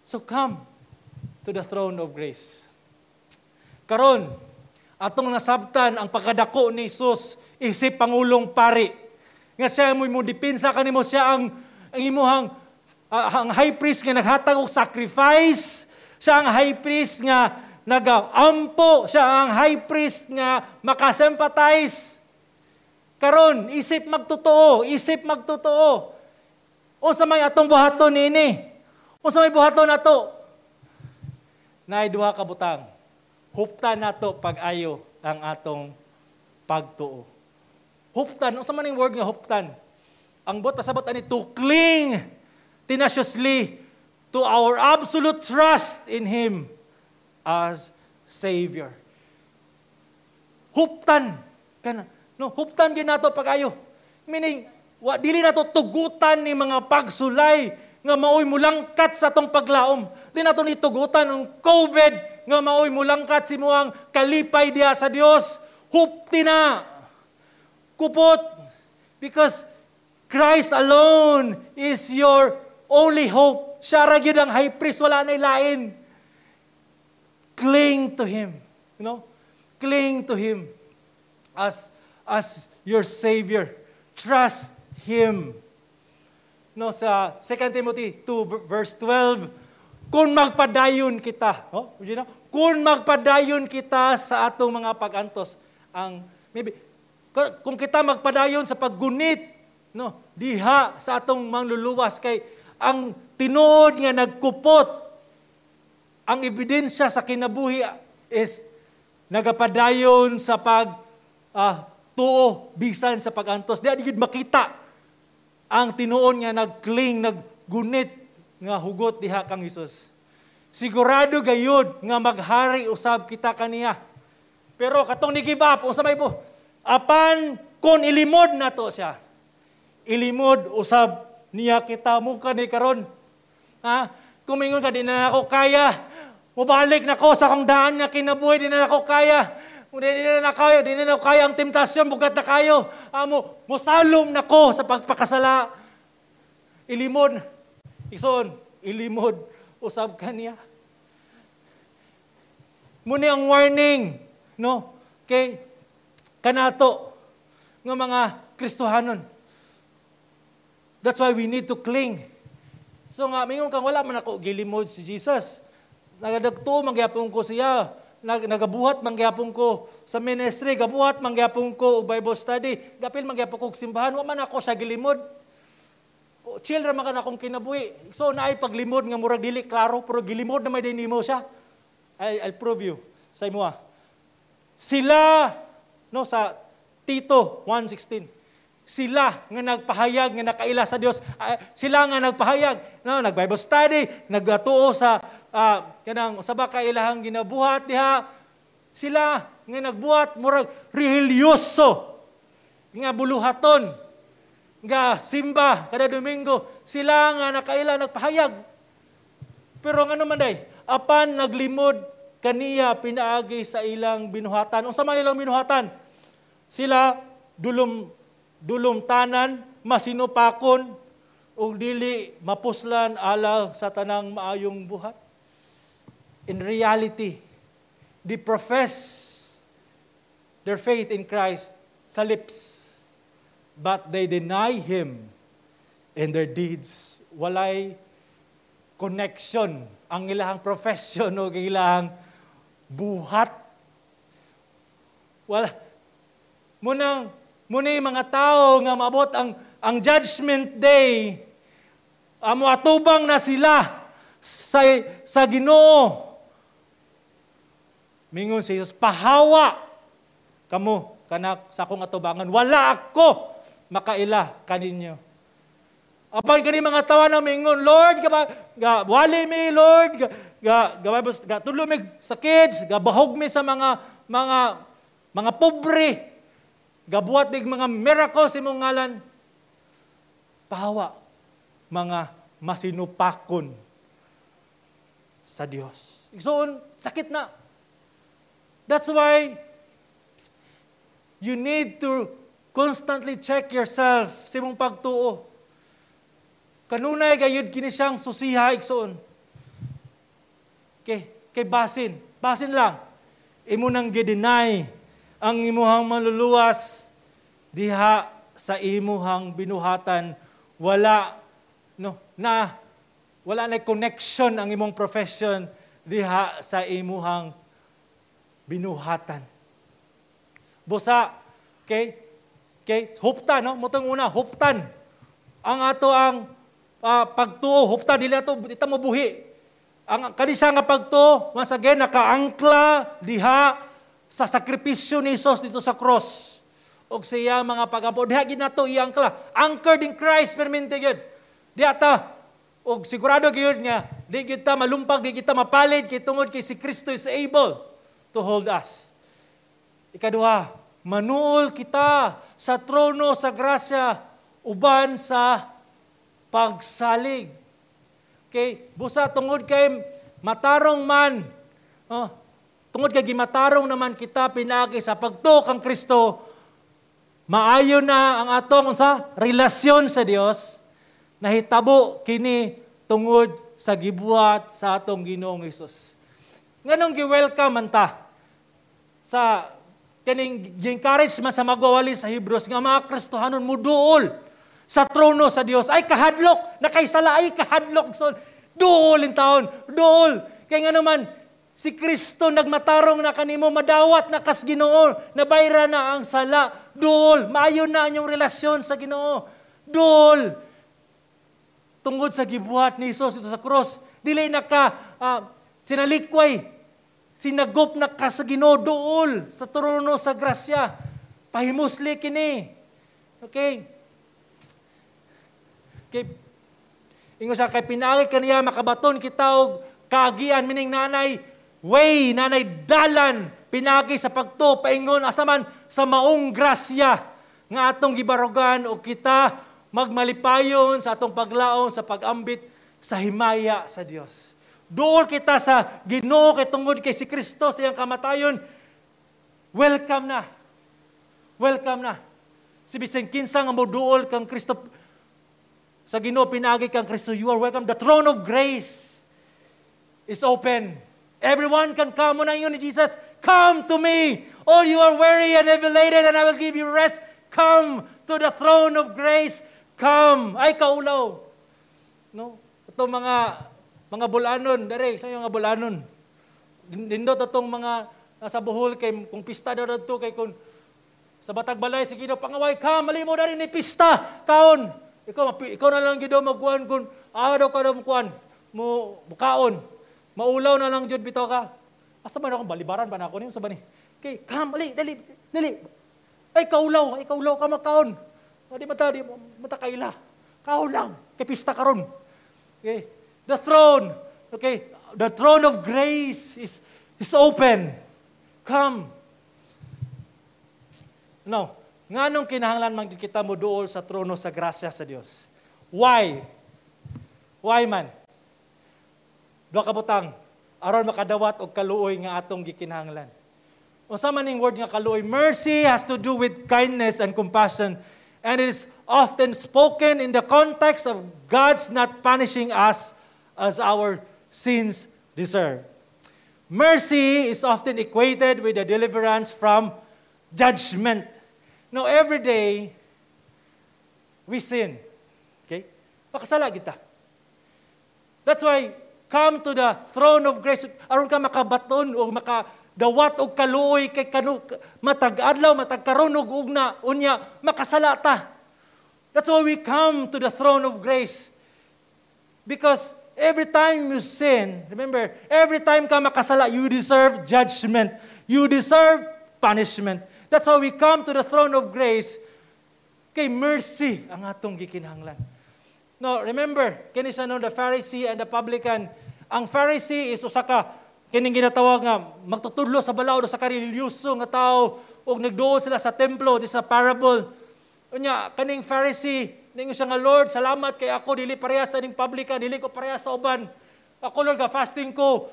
So come to the throne of grace. Karon, atong nasabtan ang pagkadako ni Jesus isip pangulong pari. Nga siya mo dipinsa kanimo, siya ang imuhang ang high priest nga naghatag og sacrifice, siya ang high priest nga nagaampo, siya ang high priest nga makasympathize. Karon, isip magtotoo, isip magtotoo. Unsa may atong buhaton niini? Unsa may buhaton nato? Naay duha ka butang. Huptan nato pag-ayo ang atong pagtuo. Huptan, unsa man ang word nga huptan? Ang buot pasabot ani, to cling tenaciously to our absolute trust in Him as Savior. Huptan kana, no, huptan gyud nato pag-ayo. Meaning, wa dili nato tugutan ni mga pagsulay nga maoy mulangkat sa atong paglaom. Di nato ni tugutan ang COVID nga maoy mulangkat sa imuhang kalipay diha sa Dios. Hupti na. Kupot. Because Christ alone is your only hope. Siya ra gyud ang high priest, wala na lain. Cling to Him. You know? Cling to Him as your Savior. Trust Him. No, sa 2 Timothy 2 verse 12, kung magpadayon kita, no? You know? Kung magpadayon kita sa atong mga pagantos, ang maybe kung kita magpadayon sa paggunit, no, diha sa atong mangluluwas, kay ang tinuod nga nagkupot, ang ebidensya sa kinabuhi is nagapadayon sa pag tuo bisan sa pagantos. Di gyud makita ang tinuon nga nagcling, naggunit nga hugot diha kang Hesus. Sigurado gayud nga maghari usab kita kaniya. Pero katong ni give up, unsa may po? Apan kung ilimod nato siya, ilimod usab niya kita mo ni karon. Ha? Kung mingon ka, "Di na ako kaya. Mubalik na ko sa akong daan nga kinabuhi, di na ako kaya. Di na kaya, di na kaya ang temptasyon, bugat na kayo. Amo, musalom na ko sa pagpakasala." Ilimod. Igsoon, ilimod usab kaniya. Muni ang warning, no? Kay kanato nga mga Kristohanon. That's why we need to cling. So nga, mingon kang, "Wala man ako gilimod si Jesus. Nagadagto man gyapon ko siya. Nagabuhat man gyapon ko sa ministry, gabuhat man gyapon ko og Bible study, gapil man gyapon ko og simbahan, wa man ako siya gilimod. Chill ra man ka na akong kinabuhi." So naay paglimod nga murag dili klaro, pero gilimod na may nimo siya. I'll prove you sa imoha. Sila, no, sa Tito 1:16. Sila nga nagpahayag nga nakaila sa Dios, sila nga nagpahayag, no, nag Bible study, nagatuo sa kanang usa ba ka ilahang ginabuhat diha. Sila nga nagbuhat murag religyoso nga buluhaton nga simba kada Domingo, sila nga nakaila, nagpahayag. Pero ngano man day, apan naglimod kaniya pinaagi sa ilang binuhatan. Unsa man ilang binuhatan? Sila dulum dulumtanan, masinupakon ug dili mapuslan alang sa tanang maayong buhat. In reality, they profess their faith in Christ sa lips, but they deny Him in their deeds. Walay connection ang ilahang profession o ilahang buhat. Wala. Muna yung mga tao nga maabot ang Judgment Day, amo atubang na sila sa Ginoo. Mingon si Jesus, "Pahawa kamo kanak sa akong atubangan. Wala ako makaila kaninyo." Apan kani mga tawa na mingon, "Lord, ga, ga wali mi, Lord, ga, ga, ga, ga, tudlo mi sa kids, ga bahog mi sa mga pobre, gabuhat mig mga miracles imong ngalan." "Pahawa, mga masinupakon sa Dios." Igsoon, sakit na. That's why you need to constantly check yourself sa imong pagtuo. Kanunay gayud kini siyang susiha, igsoon. Okay, kay basin, basin lang imo nang gi-deny ang imuhang manluluwas diha sa imuhang binuhatan, wala no na wala na connection ang imong profession diha sa imuhang binuhatan. Busa, okay? Okay, huptan, no? Mutong una, huptan. Ang ato ang pagtuo, huptan, dili nato ita mo buhi. Ang kanisa nga pagtuo, once again, nakaangkla diha sa sakripisyo ni Jesus dito sa cross. Og sa iyang mga pagampo. Diha gid nato iangkla. Anchored in Christ permente gyud. Diha ta og sigurado gyud nga di gyud ta malumpag, di kita mapalid kay tungod kay si Kristo is able to hold us. Ikaduha, manuol kita sa trono sa grasya uban sa pagsalig. Okay, busa tungod kay matarong man, oh, tungod kay gimatarong naman kita pinaagi sa pagtuo kang Kristo, maayo na ang atong unsa, relasyon sa Dios. Nahitabo kini tungod sa gibuhat sa atong Ginoong Hesus. Nganong gi-welcome man ta sa kaning gi-encourage man sa magwawali sa Hebrews nga mga Kristohanon muduol sa trono sa Dios? Ay kahadlok, nakaysala, ay kahadlok. So duol in taon, duol. Kay nga naman si Kristo nagmatarong na kanimo, madawat na kas Ginoo, nabayra na ang sala. Duol, maayo na ang inyong relasyon sa Ginoo. Duol. Tungod sa gibuhat ni Hesus didto sa cross, dili na ka sinalikway, sinagop na ka sa Ginoo, duol sa trono sa grasya. Pahimusli kini. Okay? Okay. Ingon siya, kay pinaagi kaniya makabaton kita og kaagian, meaning nanay way, nanay dalan, pinaagi sa pagtuo, paingon asa man sa maong grasya nga atong gibarugan og kita magmalipayon sa atong paglaom sa pag-ambit sa himaya sa Dios. Duol kita sa Ginoo kay tungod kay si Kristo sa iyang kamatayon, welcome na. Welcome na. Si bisan kinsa nga moduol kang Kristo sa Ginoo pinaagi kang Kristo, you are welcome. The throne of grace is open. Everyone can come. Mao ni Jesus, "Come to me, all you are weary and heavy laden, and I will give you rest." Come to the throne of grace. Come. Ay, kaulaw. No? Ito mga bulanon, dere, sa mga bulanon. Nindot atong mga nasa Bohol kay kung pista daw dadto, kay kung sa batag balay sige daw pangaway ka malimo dari ni pista kaon, ikaw na lang gid magkuan kung daw ka daw kuan mo mukaon, maulaw na lang jud bitaw ka. Asa man ako, balibaran ba na ako niyo sa bani kay kam ali, dali dali, ay kaulaw, ay kaulaw ka makaon, di mata kaila, kaon lang kay pista karon. Okay, the throne, okay, the throne of grace is open. Come. No, nganong kinahanglan man kita mo duol sa trono sa grasya sa Dios? Why? Why man? Duha ka butang aron makadawat og kaluoy nga atong gikinahanglan. Unsa man ning word nga kaluoy? Mercy has to do with kindness and compassion and it is often spoken in the context of God's not punishing us as our sins deserve. Mercy is often equated with the deliverance from judgment. Now, every day, we sin. Okay? Makasala kita. That's why, come to the throne of grace. Aron ka makabaton o makadawat og kaluoy kay kanu, matag adlaw, matag karon ug ugna, unya, makasala ta. That's why we come to the throne of grace. Because every time you sin, remember, every time ka makasala, you deserve judgment. You deserve punishment. That's how we come to the throne of grace. Kay mercy ang atong gikinahanglan. No, remember, kini siya no, the Pharisee and the publican. Ang Pharisee is usa ka kining ginatawag nga magtutudlo sa balaod, sa ka relihiyoso nga tao ug nagduol sila sa templo di sa parable. Unya kaning Pharisee ningon siya nga, "Lord, salamat kay ako dili pareha sa ning publican, dili ko pareha sa uban. Ako, Lord, ga fasting ko,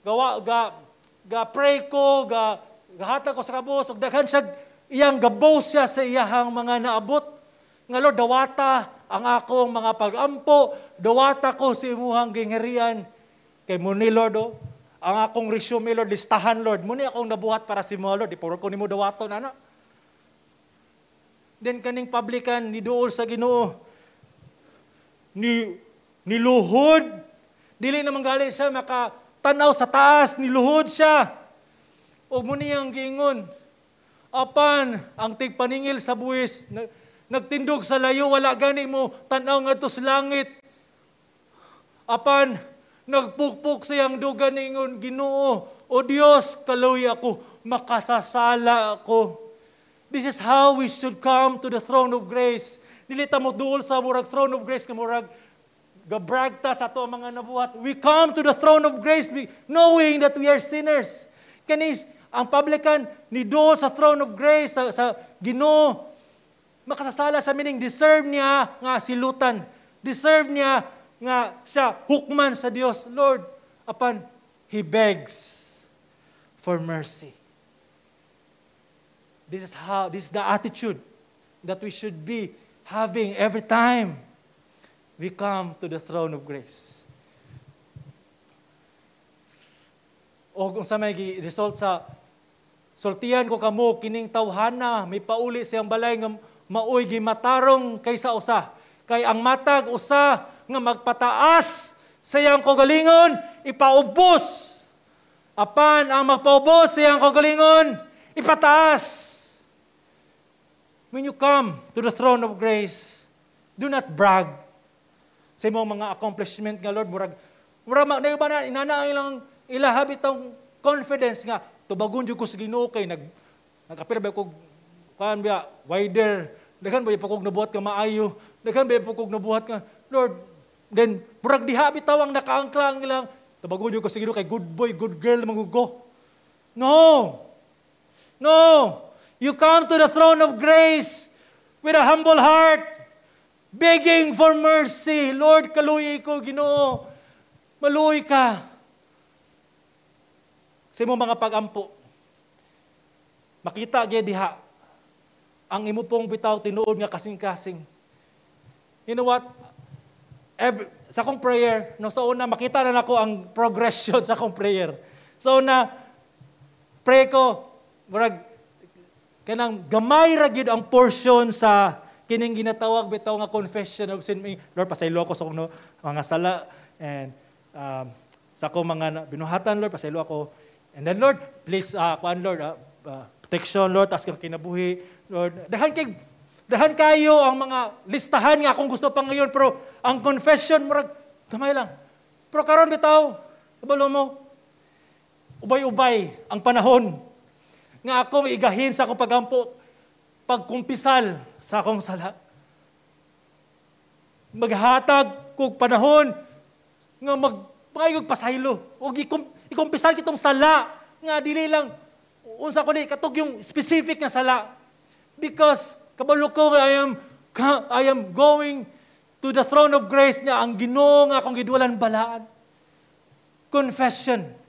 gawa ga ga pray ko, ga gahatag ko sa kabus," ug daghan siya iyang gaboast siya sa iyahang mga naabot. Nga, "Lord, dawata ang akong mga pagampo, dawata ko sa imuhang gingharian. Kay mo ni, Lord, oh, ang akong resume, Lord, listahan, Lord. Mo ni akong nabuhat para sa imo, Lord, di puro ko nimo dawaton ana." Then kaning publican ni duol sa Ginoo. Ni niluhod. Dili naman gali siya maka tanaw sa taas, niluhod siya. O mo niyang giingon. Apan ang tigpaningil sa buwis nagtindog sa layo, wala gani mo tanaw ngadto sa langit. Apan nagpukpok siyang dugan, ningon, "Ginoo, o Dios, kaluoy ako, makasasala ako." This is how we should come to the throne of grace. Dili ta mo duol sa murag throne of grace nga murag gabrag ta sa ato mga nabuhat. We come to the throne of grace knowing that we are sinners. Kani ang publican ni duol sa throne of grace sa Ginoo. Makasasala sa, meaning deserve niya nga silutan. Deserve niya nga siya hukman sa Dios. Lord, apan he begs for mercy. This is the attitude that we should be having every time we come to the throne of grace. O kung sa may result sa sultian ko kamo, kining tawhana may pauli siyang balay nga maoy gimatarong kaysa usa. Kay ang matag usa nga magpataas sa iyang kaugalingon, ipaubos. Apan ang magpaubos sa iyang kaugalingon, ipataas. When you come to the throne of grace, do not brag sa imong mga accomplishment nga, "Lord, murag murag na ba na inana ang ilang ilaha bitong confidence nga tubagon jud ko sa Ginoo kay nagapira ba kog kuan ba wider, daghan ba pa kog nabuhat nga maayo, daghan ba pa kog nabuhat nga, Lord." Then murag diha bitaw ang nakaangkla ang ilang tubagon jud ko sa Ginoo kay good boy, good girl man ko. No. No. You come to the throne of grace with a humble heart, begging for mercy. "Lord, kaluoy ko, Ginoo. Maluoy ka." Sa imong mga pagampo, makita gyud diha ang imo pong bitaw tinuod nga kasing-kasing. You know what? Sa akong prayer, no, sa una, makita na nako ang progression sa akong prayer. So una, pray ko, murag, kanang gamay ra gyud ang portion sa kining ginatawag bitaw nga confession of sin. "Lord, pasaylo ako sa akong, no, mga sala and sa akong mga binuhatan, Lord, pasaylo ako. And then, Lord, please, kuan, Lord, protection, Lord, tas kang kinabuhi, Lord." Daghan kayo ang mga listahan nga akong gusto pa ngayon, pero ang confession murag gamay lang. Pero karon bitaw, kabalo mo, ubay-ubay ang panahon nga ako igahin sa akong pagampo, pagkumpisal sa akong sala. Maghatag kog panahon nga magpangayog pasaylo o ikumpisal kitong sala nga dili lang unsa ko ni katog yung specific nga sala, because kabalo ko I am going to the throne of grace nga ang Ginoo nga akong gidulan balaan. Confession.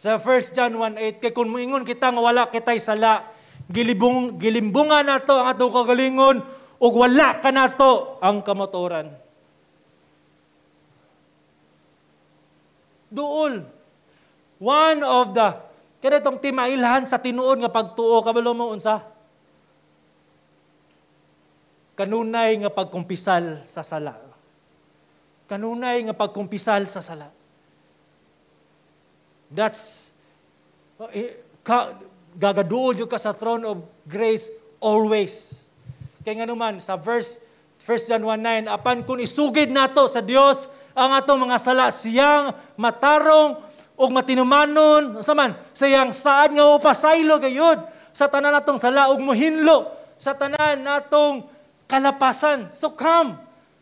Sa 1 John 1:8, kay kung moingon kita nga wala kitay sala, gilimbungan nato ang atong kagalingon ug wala kanato ang kamatuoran. Duol. One of the kanitong timailhan sa tinuod nga pagtuo, kabalo mo unsa? Kanunay nga pagkumpisal sa sala. Kanunay nga pagkumpisal sa sala. That's gagaduol jud ka sa throne of grace always. Kaya nga naman sa verse 1 John 1:9, apan kung isugid nato sa Dios ang atong mga sala, siyang matarong ug matinumanon, sa man, siyang saad nga mopasaylo gayud sa tanan natong sala ug mohinlo sa tanan natong kalapasan. So come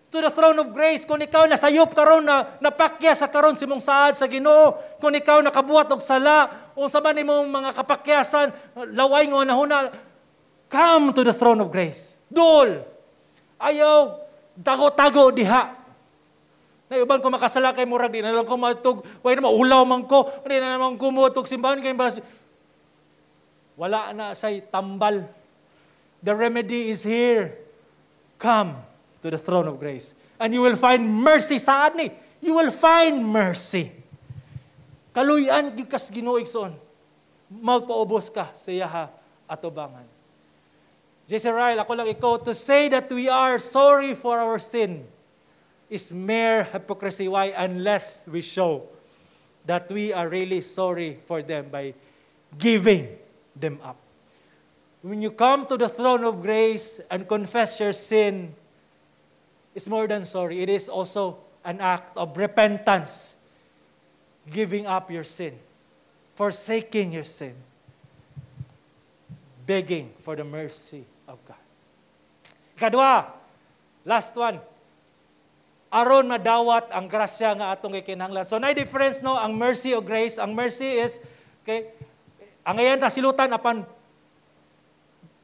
to the throne of grace. Kung ikaw nasayop karon na napakya sa karon sa imong saad sa Ginoo, kung ikaw nakabuhat og sala, unsa man imong mga kapakyasan, laway nga nahuna, come to the throne of grace. Dol. Ayaw tago-tago diha. Na uban ko makasala kay murag di na lang ko matug, way na maulaw man ko, di na naman ko moadtog simbahan kay bas. Wala na say tambal. The remedy is here. Come to the throne of grace. And you will find mercy. Saan ni? You will find mercy. Kaluyan gyud kas Ginoo, igsoon. Magpaubos ka sa iyaha atubangan. J.C. Ryle, ako lang ikaw, "To say that we are sorry for our sin is mere hypocrisy." Why? Unless we show that we are really sorry for them by giving them up. When you come to the throne of grace and confess your sin, it's more than sorry. It is also an act of repentance, giving up your sin, forsaking your sin. Begging for the mercy of God. Ikadua, last one, aron madawat ang grasya nga atong gikinahanglan. So, naay difference, no, ang mercy o grace. Ang mercy is, okay, ang ngayon ta silutan apan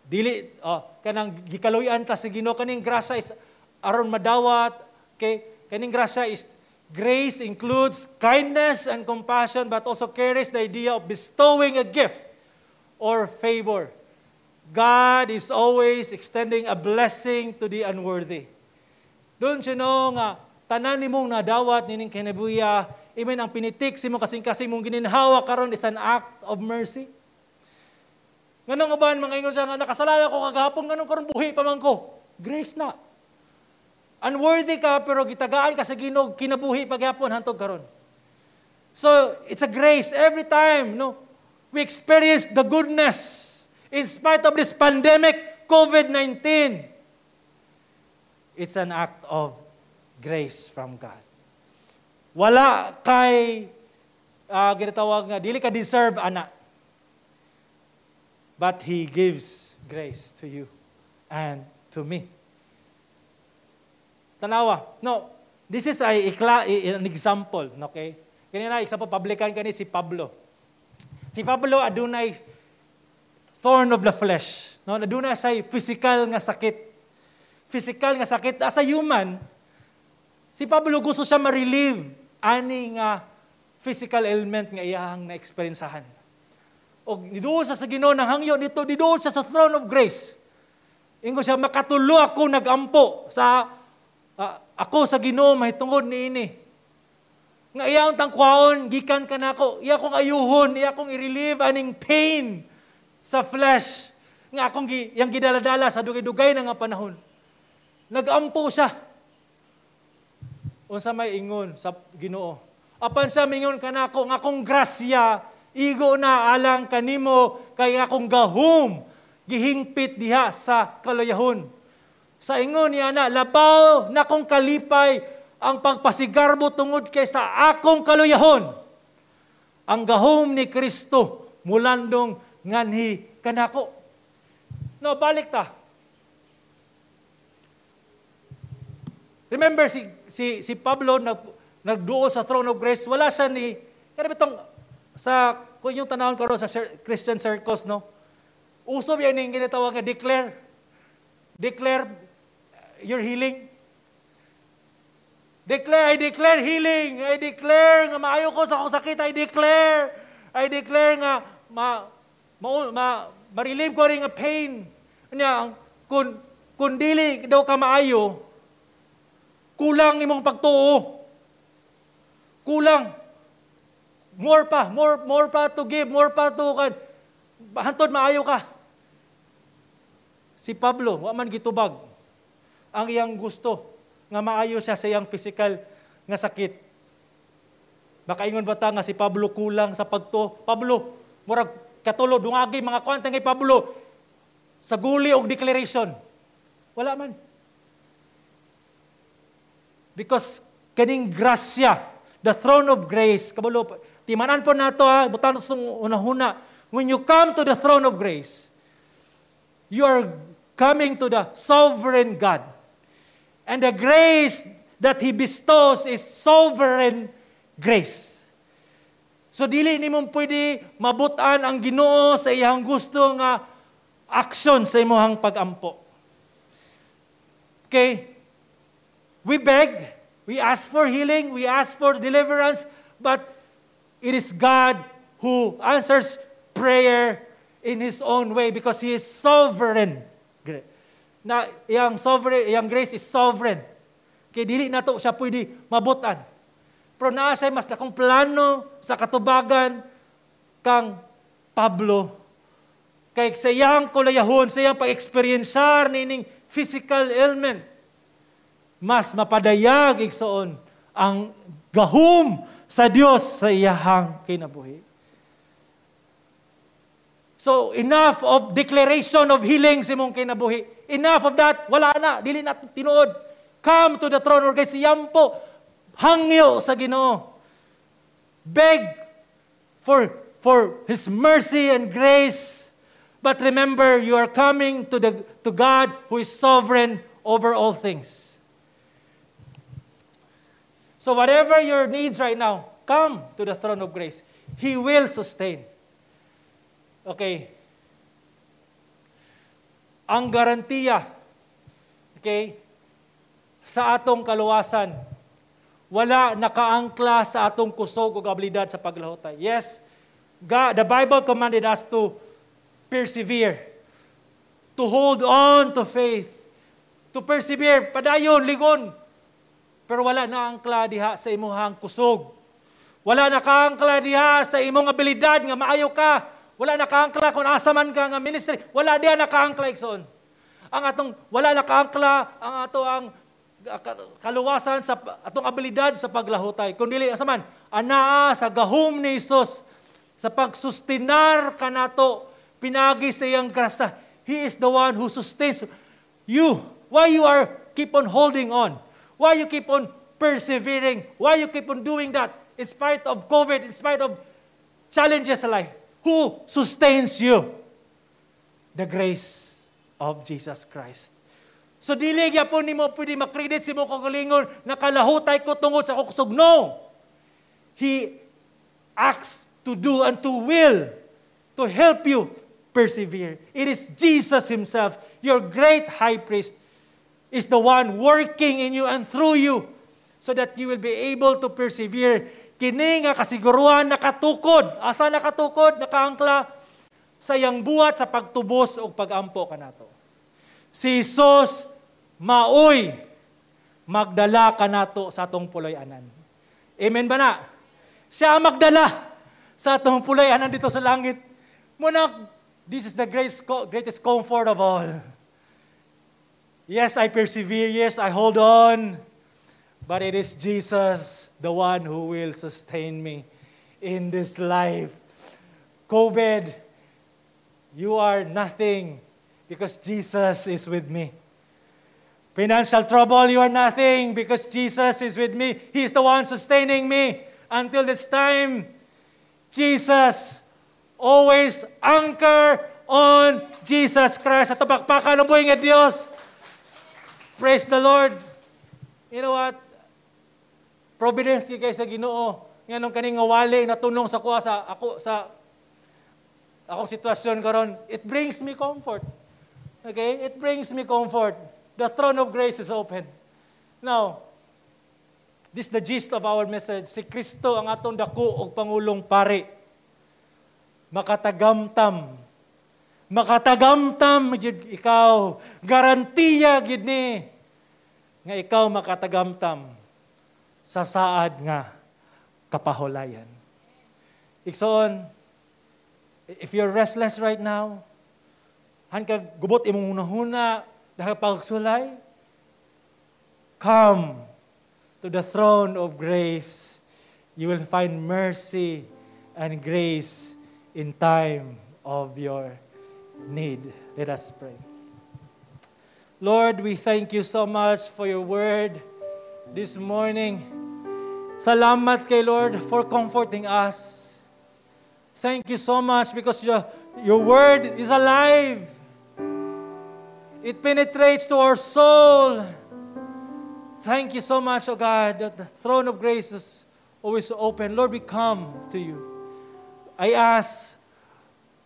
dili, oh, kanang gikaluyan ta sa Ginoo. Kaning grasya is aron madawat, okay, kaning grasya is grace includes kindness and compassion but also carries the idea of bestowing a gift or favor. God is always extending a blessing to the unworthy. Don't you know nga tanan nimong nadawat nining kinabuhiya, even ang pinitik sa imong kasing-kasing mong gininhawa karon is an act of mercy? Nganong uban mga ingon siya nga nakasala ako kagahapon, nganong karon buhi pa man ko? Grace na. Unworthy ka pero gitagaan ka sa Ginoo kinabuhi pagyapon hantod karon. So, it's a grace every time, no? We experience the goodness in spite of this pandemic, COVID-19. It's an act of grace from God. Wala kay ginatawag nga dili ka deserve ana. But He gives grace to you and to me. Tanawa. No, this is an example, okay? Kanina example publican kani si Pablo. Si Pablo adunay thorn of the flesh. No, adunay siya physical nga sakit. Physical nga sakit as a human. Si Pablo, gusto siya ma-relieve ani nga physical ailment nga iyahang na-experiencehan. Og niduol siya sa Ginoo nang hangyo nito, niduol siya sa throne of grace. Ingon siya, "Makatulo ako nagampo sa ako sa Ginoo mahitungod niini. Nga iya ang tangkwaon gikan kanako, iya akong ayuhon, iya akong i-relieve aning pain sa flesh nga akong yang gidaladala sa dugay-dugay na nga panahon." Nagampo siya. Unsa may ingon sa Ginoo? Apan siya mingon kanako nga akong grasya igo na alang kanimo, kay akong gahom gihingpit diha sa kaluyahon. Sa ingon niya na, labaw na akong kalipay ang pagpasigarbo tungod kay sa akong kaluyahon ang gahom ni Kristo mulandong nganhi kanako. No, balik ta. Remember si Pablo nagduol sa throne of grace, wala siya ni kada bitong sa kung yung tanawon karon sa Christian circles, no? Uso yan yung ginatawag nga declare. Declare your healing. Declare, "I declare healing. I declare nga maayo ko sa akong sakit. I declare. I declare nga ma ma, ma ma-relieve ko rin nga pain." Nya, kung dili daw ka maayo, kulang imong pagtuo. Kulang. More pa, more, more pa to give, more pa to kan. Hantod maayo ka. Si Pablo, wa man gitubag ang iyang gusto nga maayo siya sa iyang physical nga sakit. Makaingon ba ta nga si Pablo kulang sa pagtuo? Pablo, murag katulo dungagi mga kwanta kay Pablo sa guli og declaration. Wala man. Because kaning grasya, the throne of grace, kabalo, timanan po nato ha, butan sa unahuna. When you come to the throne of grace, you are coming to the sovereign God. And the grace that He bestows is sovereign grace. So dili nimo pwede mabutan ang Ginoo sa iyang gusto nga action sa imong pagampo. Okay? We beg, we ask for healing, we ask for deliverance, but it is God who answers prayer in His own way because He is sovereign. Na iyang sovereign, iyang grace is sovereign. Kay dili nato siya pwede mabutan. Pero naa siya mas dakong plano sa katubagan kang Pablo. Kay sa iyang kulayahon, sa iyang pag-eksperyensar nining physical ailment, mas mapadayag, igsoon, ang gahom sa Dios sa iyahang kinabuhi. So, enough of declaration of healing sa imong kinabuhi. Enough of that. Wala na. Dili na tinuod. Come to the throne of grace. Yampo. Hangyo sa Ginoo. Beg for His mercy and grace. But remember, you are coming to God who is sovereign over all things. So whatever your needs right now, come to the throne of grace. He will sustain. Okay. Ang garantiya, okay, sa atong kaluwasan, wala nakaangkla sa atong kusog ug abilidad sa paglahutay. Yes, God, the Bible commanded us to persevere, to hold on to faith, to persevere, padayon, ligon. Pero wala naangkla diha sa imuhang kusog. Wala nakaangkla diha sa imong abilidad nga maayo ka. Wala nakaangkla kung asa man ka nga ministry. Wala diha nakaangkla, igsoon. Ang atong wala nakaangkla ang ato ang kaluwasan sa atong abilidad sa paglahutay. Kung dili asa man, anaa sa gahom ni Hesus sa pagsustinar kanato pinagi sa iyang grasa. He is the one who sustains you. Why you are keep on holding on? Why you keep on persevering? Why you keep on doing that? In spite of COVID, in spite of challenges in life. Who sustains you? The grace of Jesus Christ. So dili gyapon nimo pwede makredit sa imong kaugalingon, "Nakalahutay ko tungod sa akong kusog." No. He acts to do and to will to help you persevere. It is Jesus himself, your great high priest, is the one working in you and through you so that you will be able to persevere. Kini nga kasiguruhan nakatukod. Asa nakatukod? Nakaangkla sa iyang buhat sa pagtubos o pagampo kanato. Si Jesus maoy magdala kanato sa atong puloy-anan. Amen ba na? Siya ang magdala sa atong puloy-anan didto sa langit. Muna, this is the greatest comfort of all. Yes, I persevere. Yes, I hold on. But it is Jesus, the one who will sustain me in this life. COVID, you are nothing because Jesus is with me. Financial trouble, you are nothing because Jesus is with me. He is the one sustaining me until this time. Jesus, always anchor on Jesus Christ. At pakpakan ang buhi nga Diyos. Praise the Lord. You know what? Providence kay sa Ginoo. Nganong kaning nga wali natunong sa kuha sa akong sitwasyon karon, it brings me comfort. Okay? It brings me comfort. The throne of grace is open. Now, this is the gist of our message. Si Kristo ang atong dako og pangulong pari. Makatagamtam. Makatagamtam gyud ikaw. Garantiya gyud ni nga ikaw makatagamtam sa saad nga kapahulayan. Igsoon, if you're restless right now, han ka gubot imong hunahuna, dahil pagsulay, come to the throne of grace. You will find mercy and grace in time of your need. Let us pray. Lord, we thank you so much for your word this morning. Salamat kay Lord for comforting us. Thank you so much because your word is alive. It penetrates to our soul. Thank you so much, oh God, that the throne of grace is always open. Lord, we come to you. I ask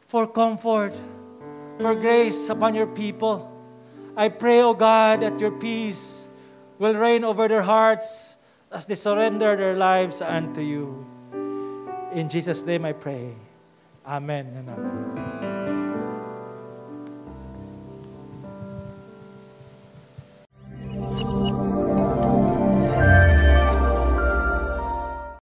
for comfort, for grace upon your people. I pray, oh God, that your peace will reign over their hearts as they surrender their lives unto you. In Jesus' name I pray. Amen and amen.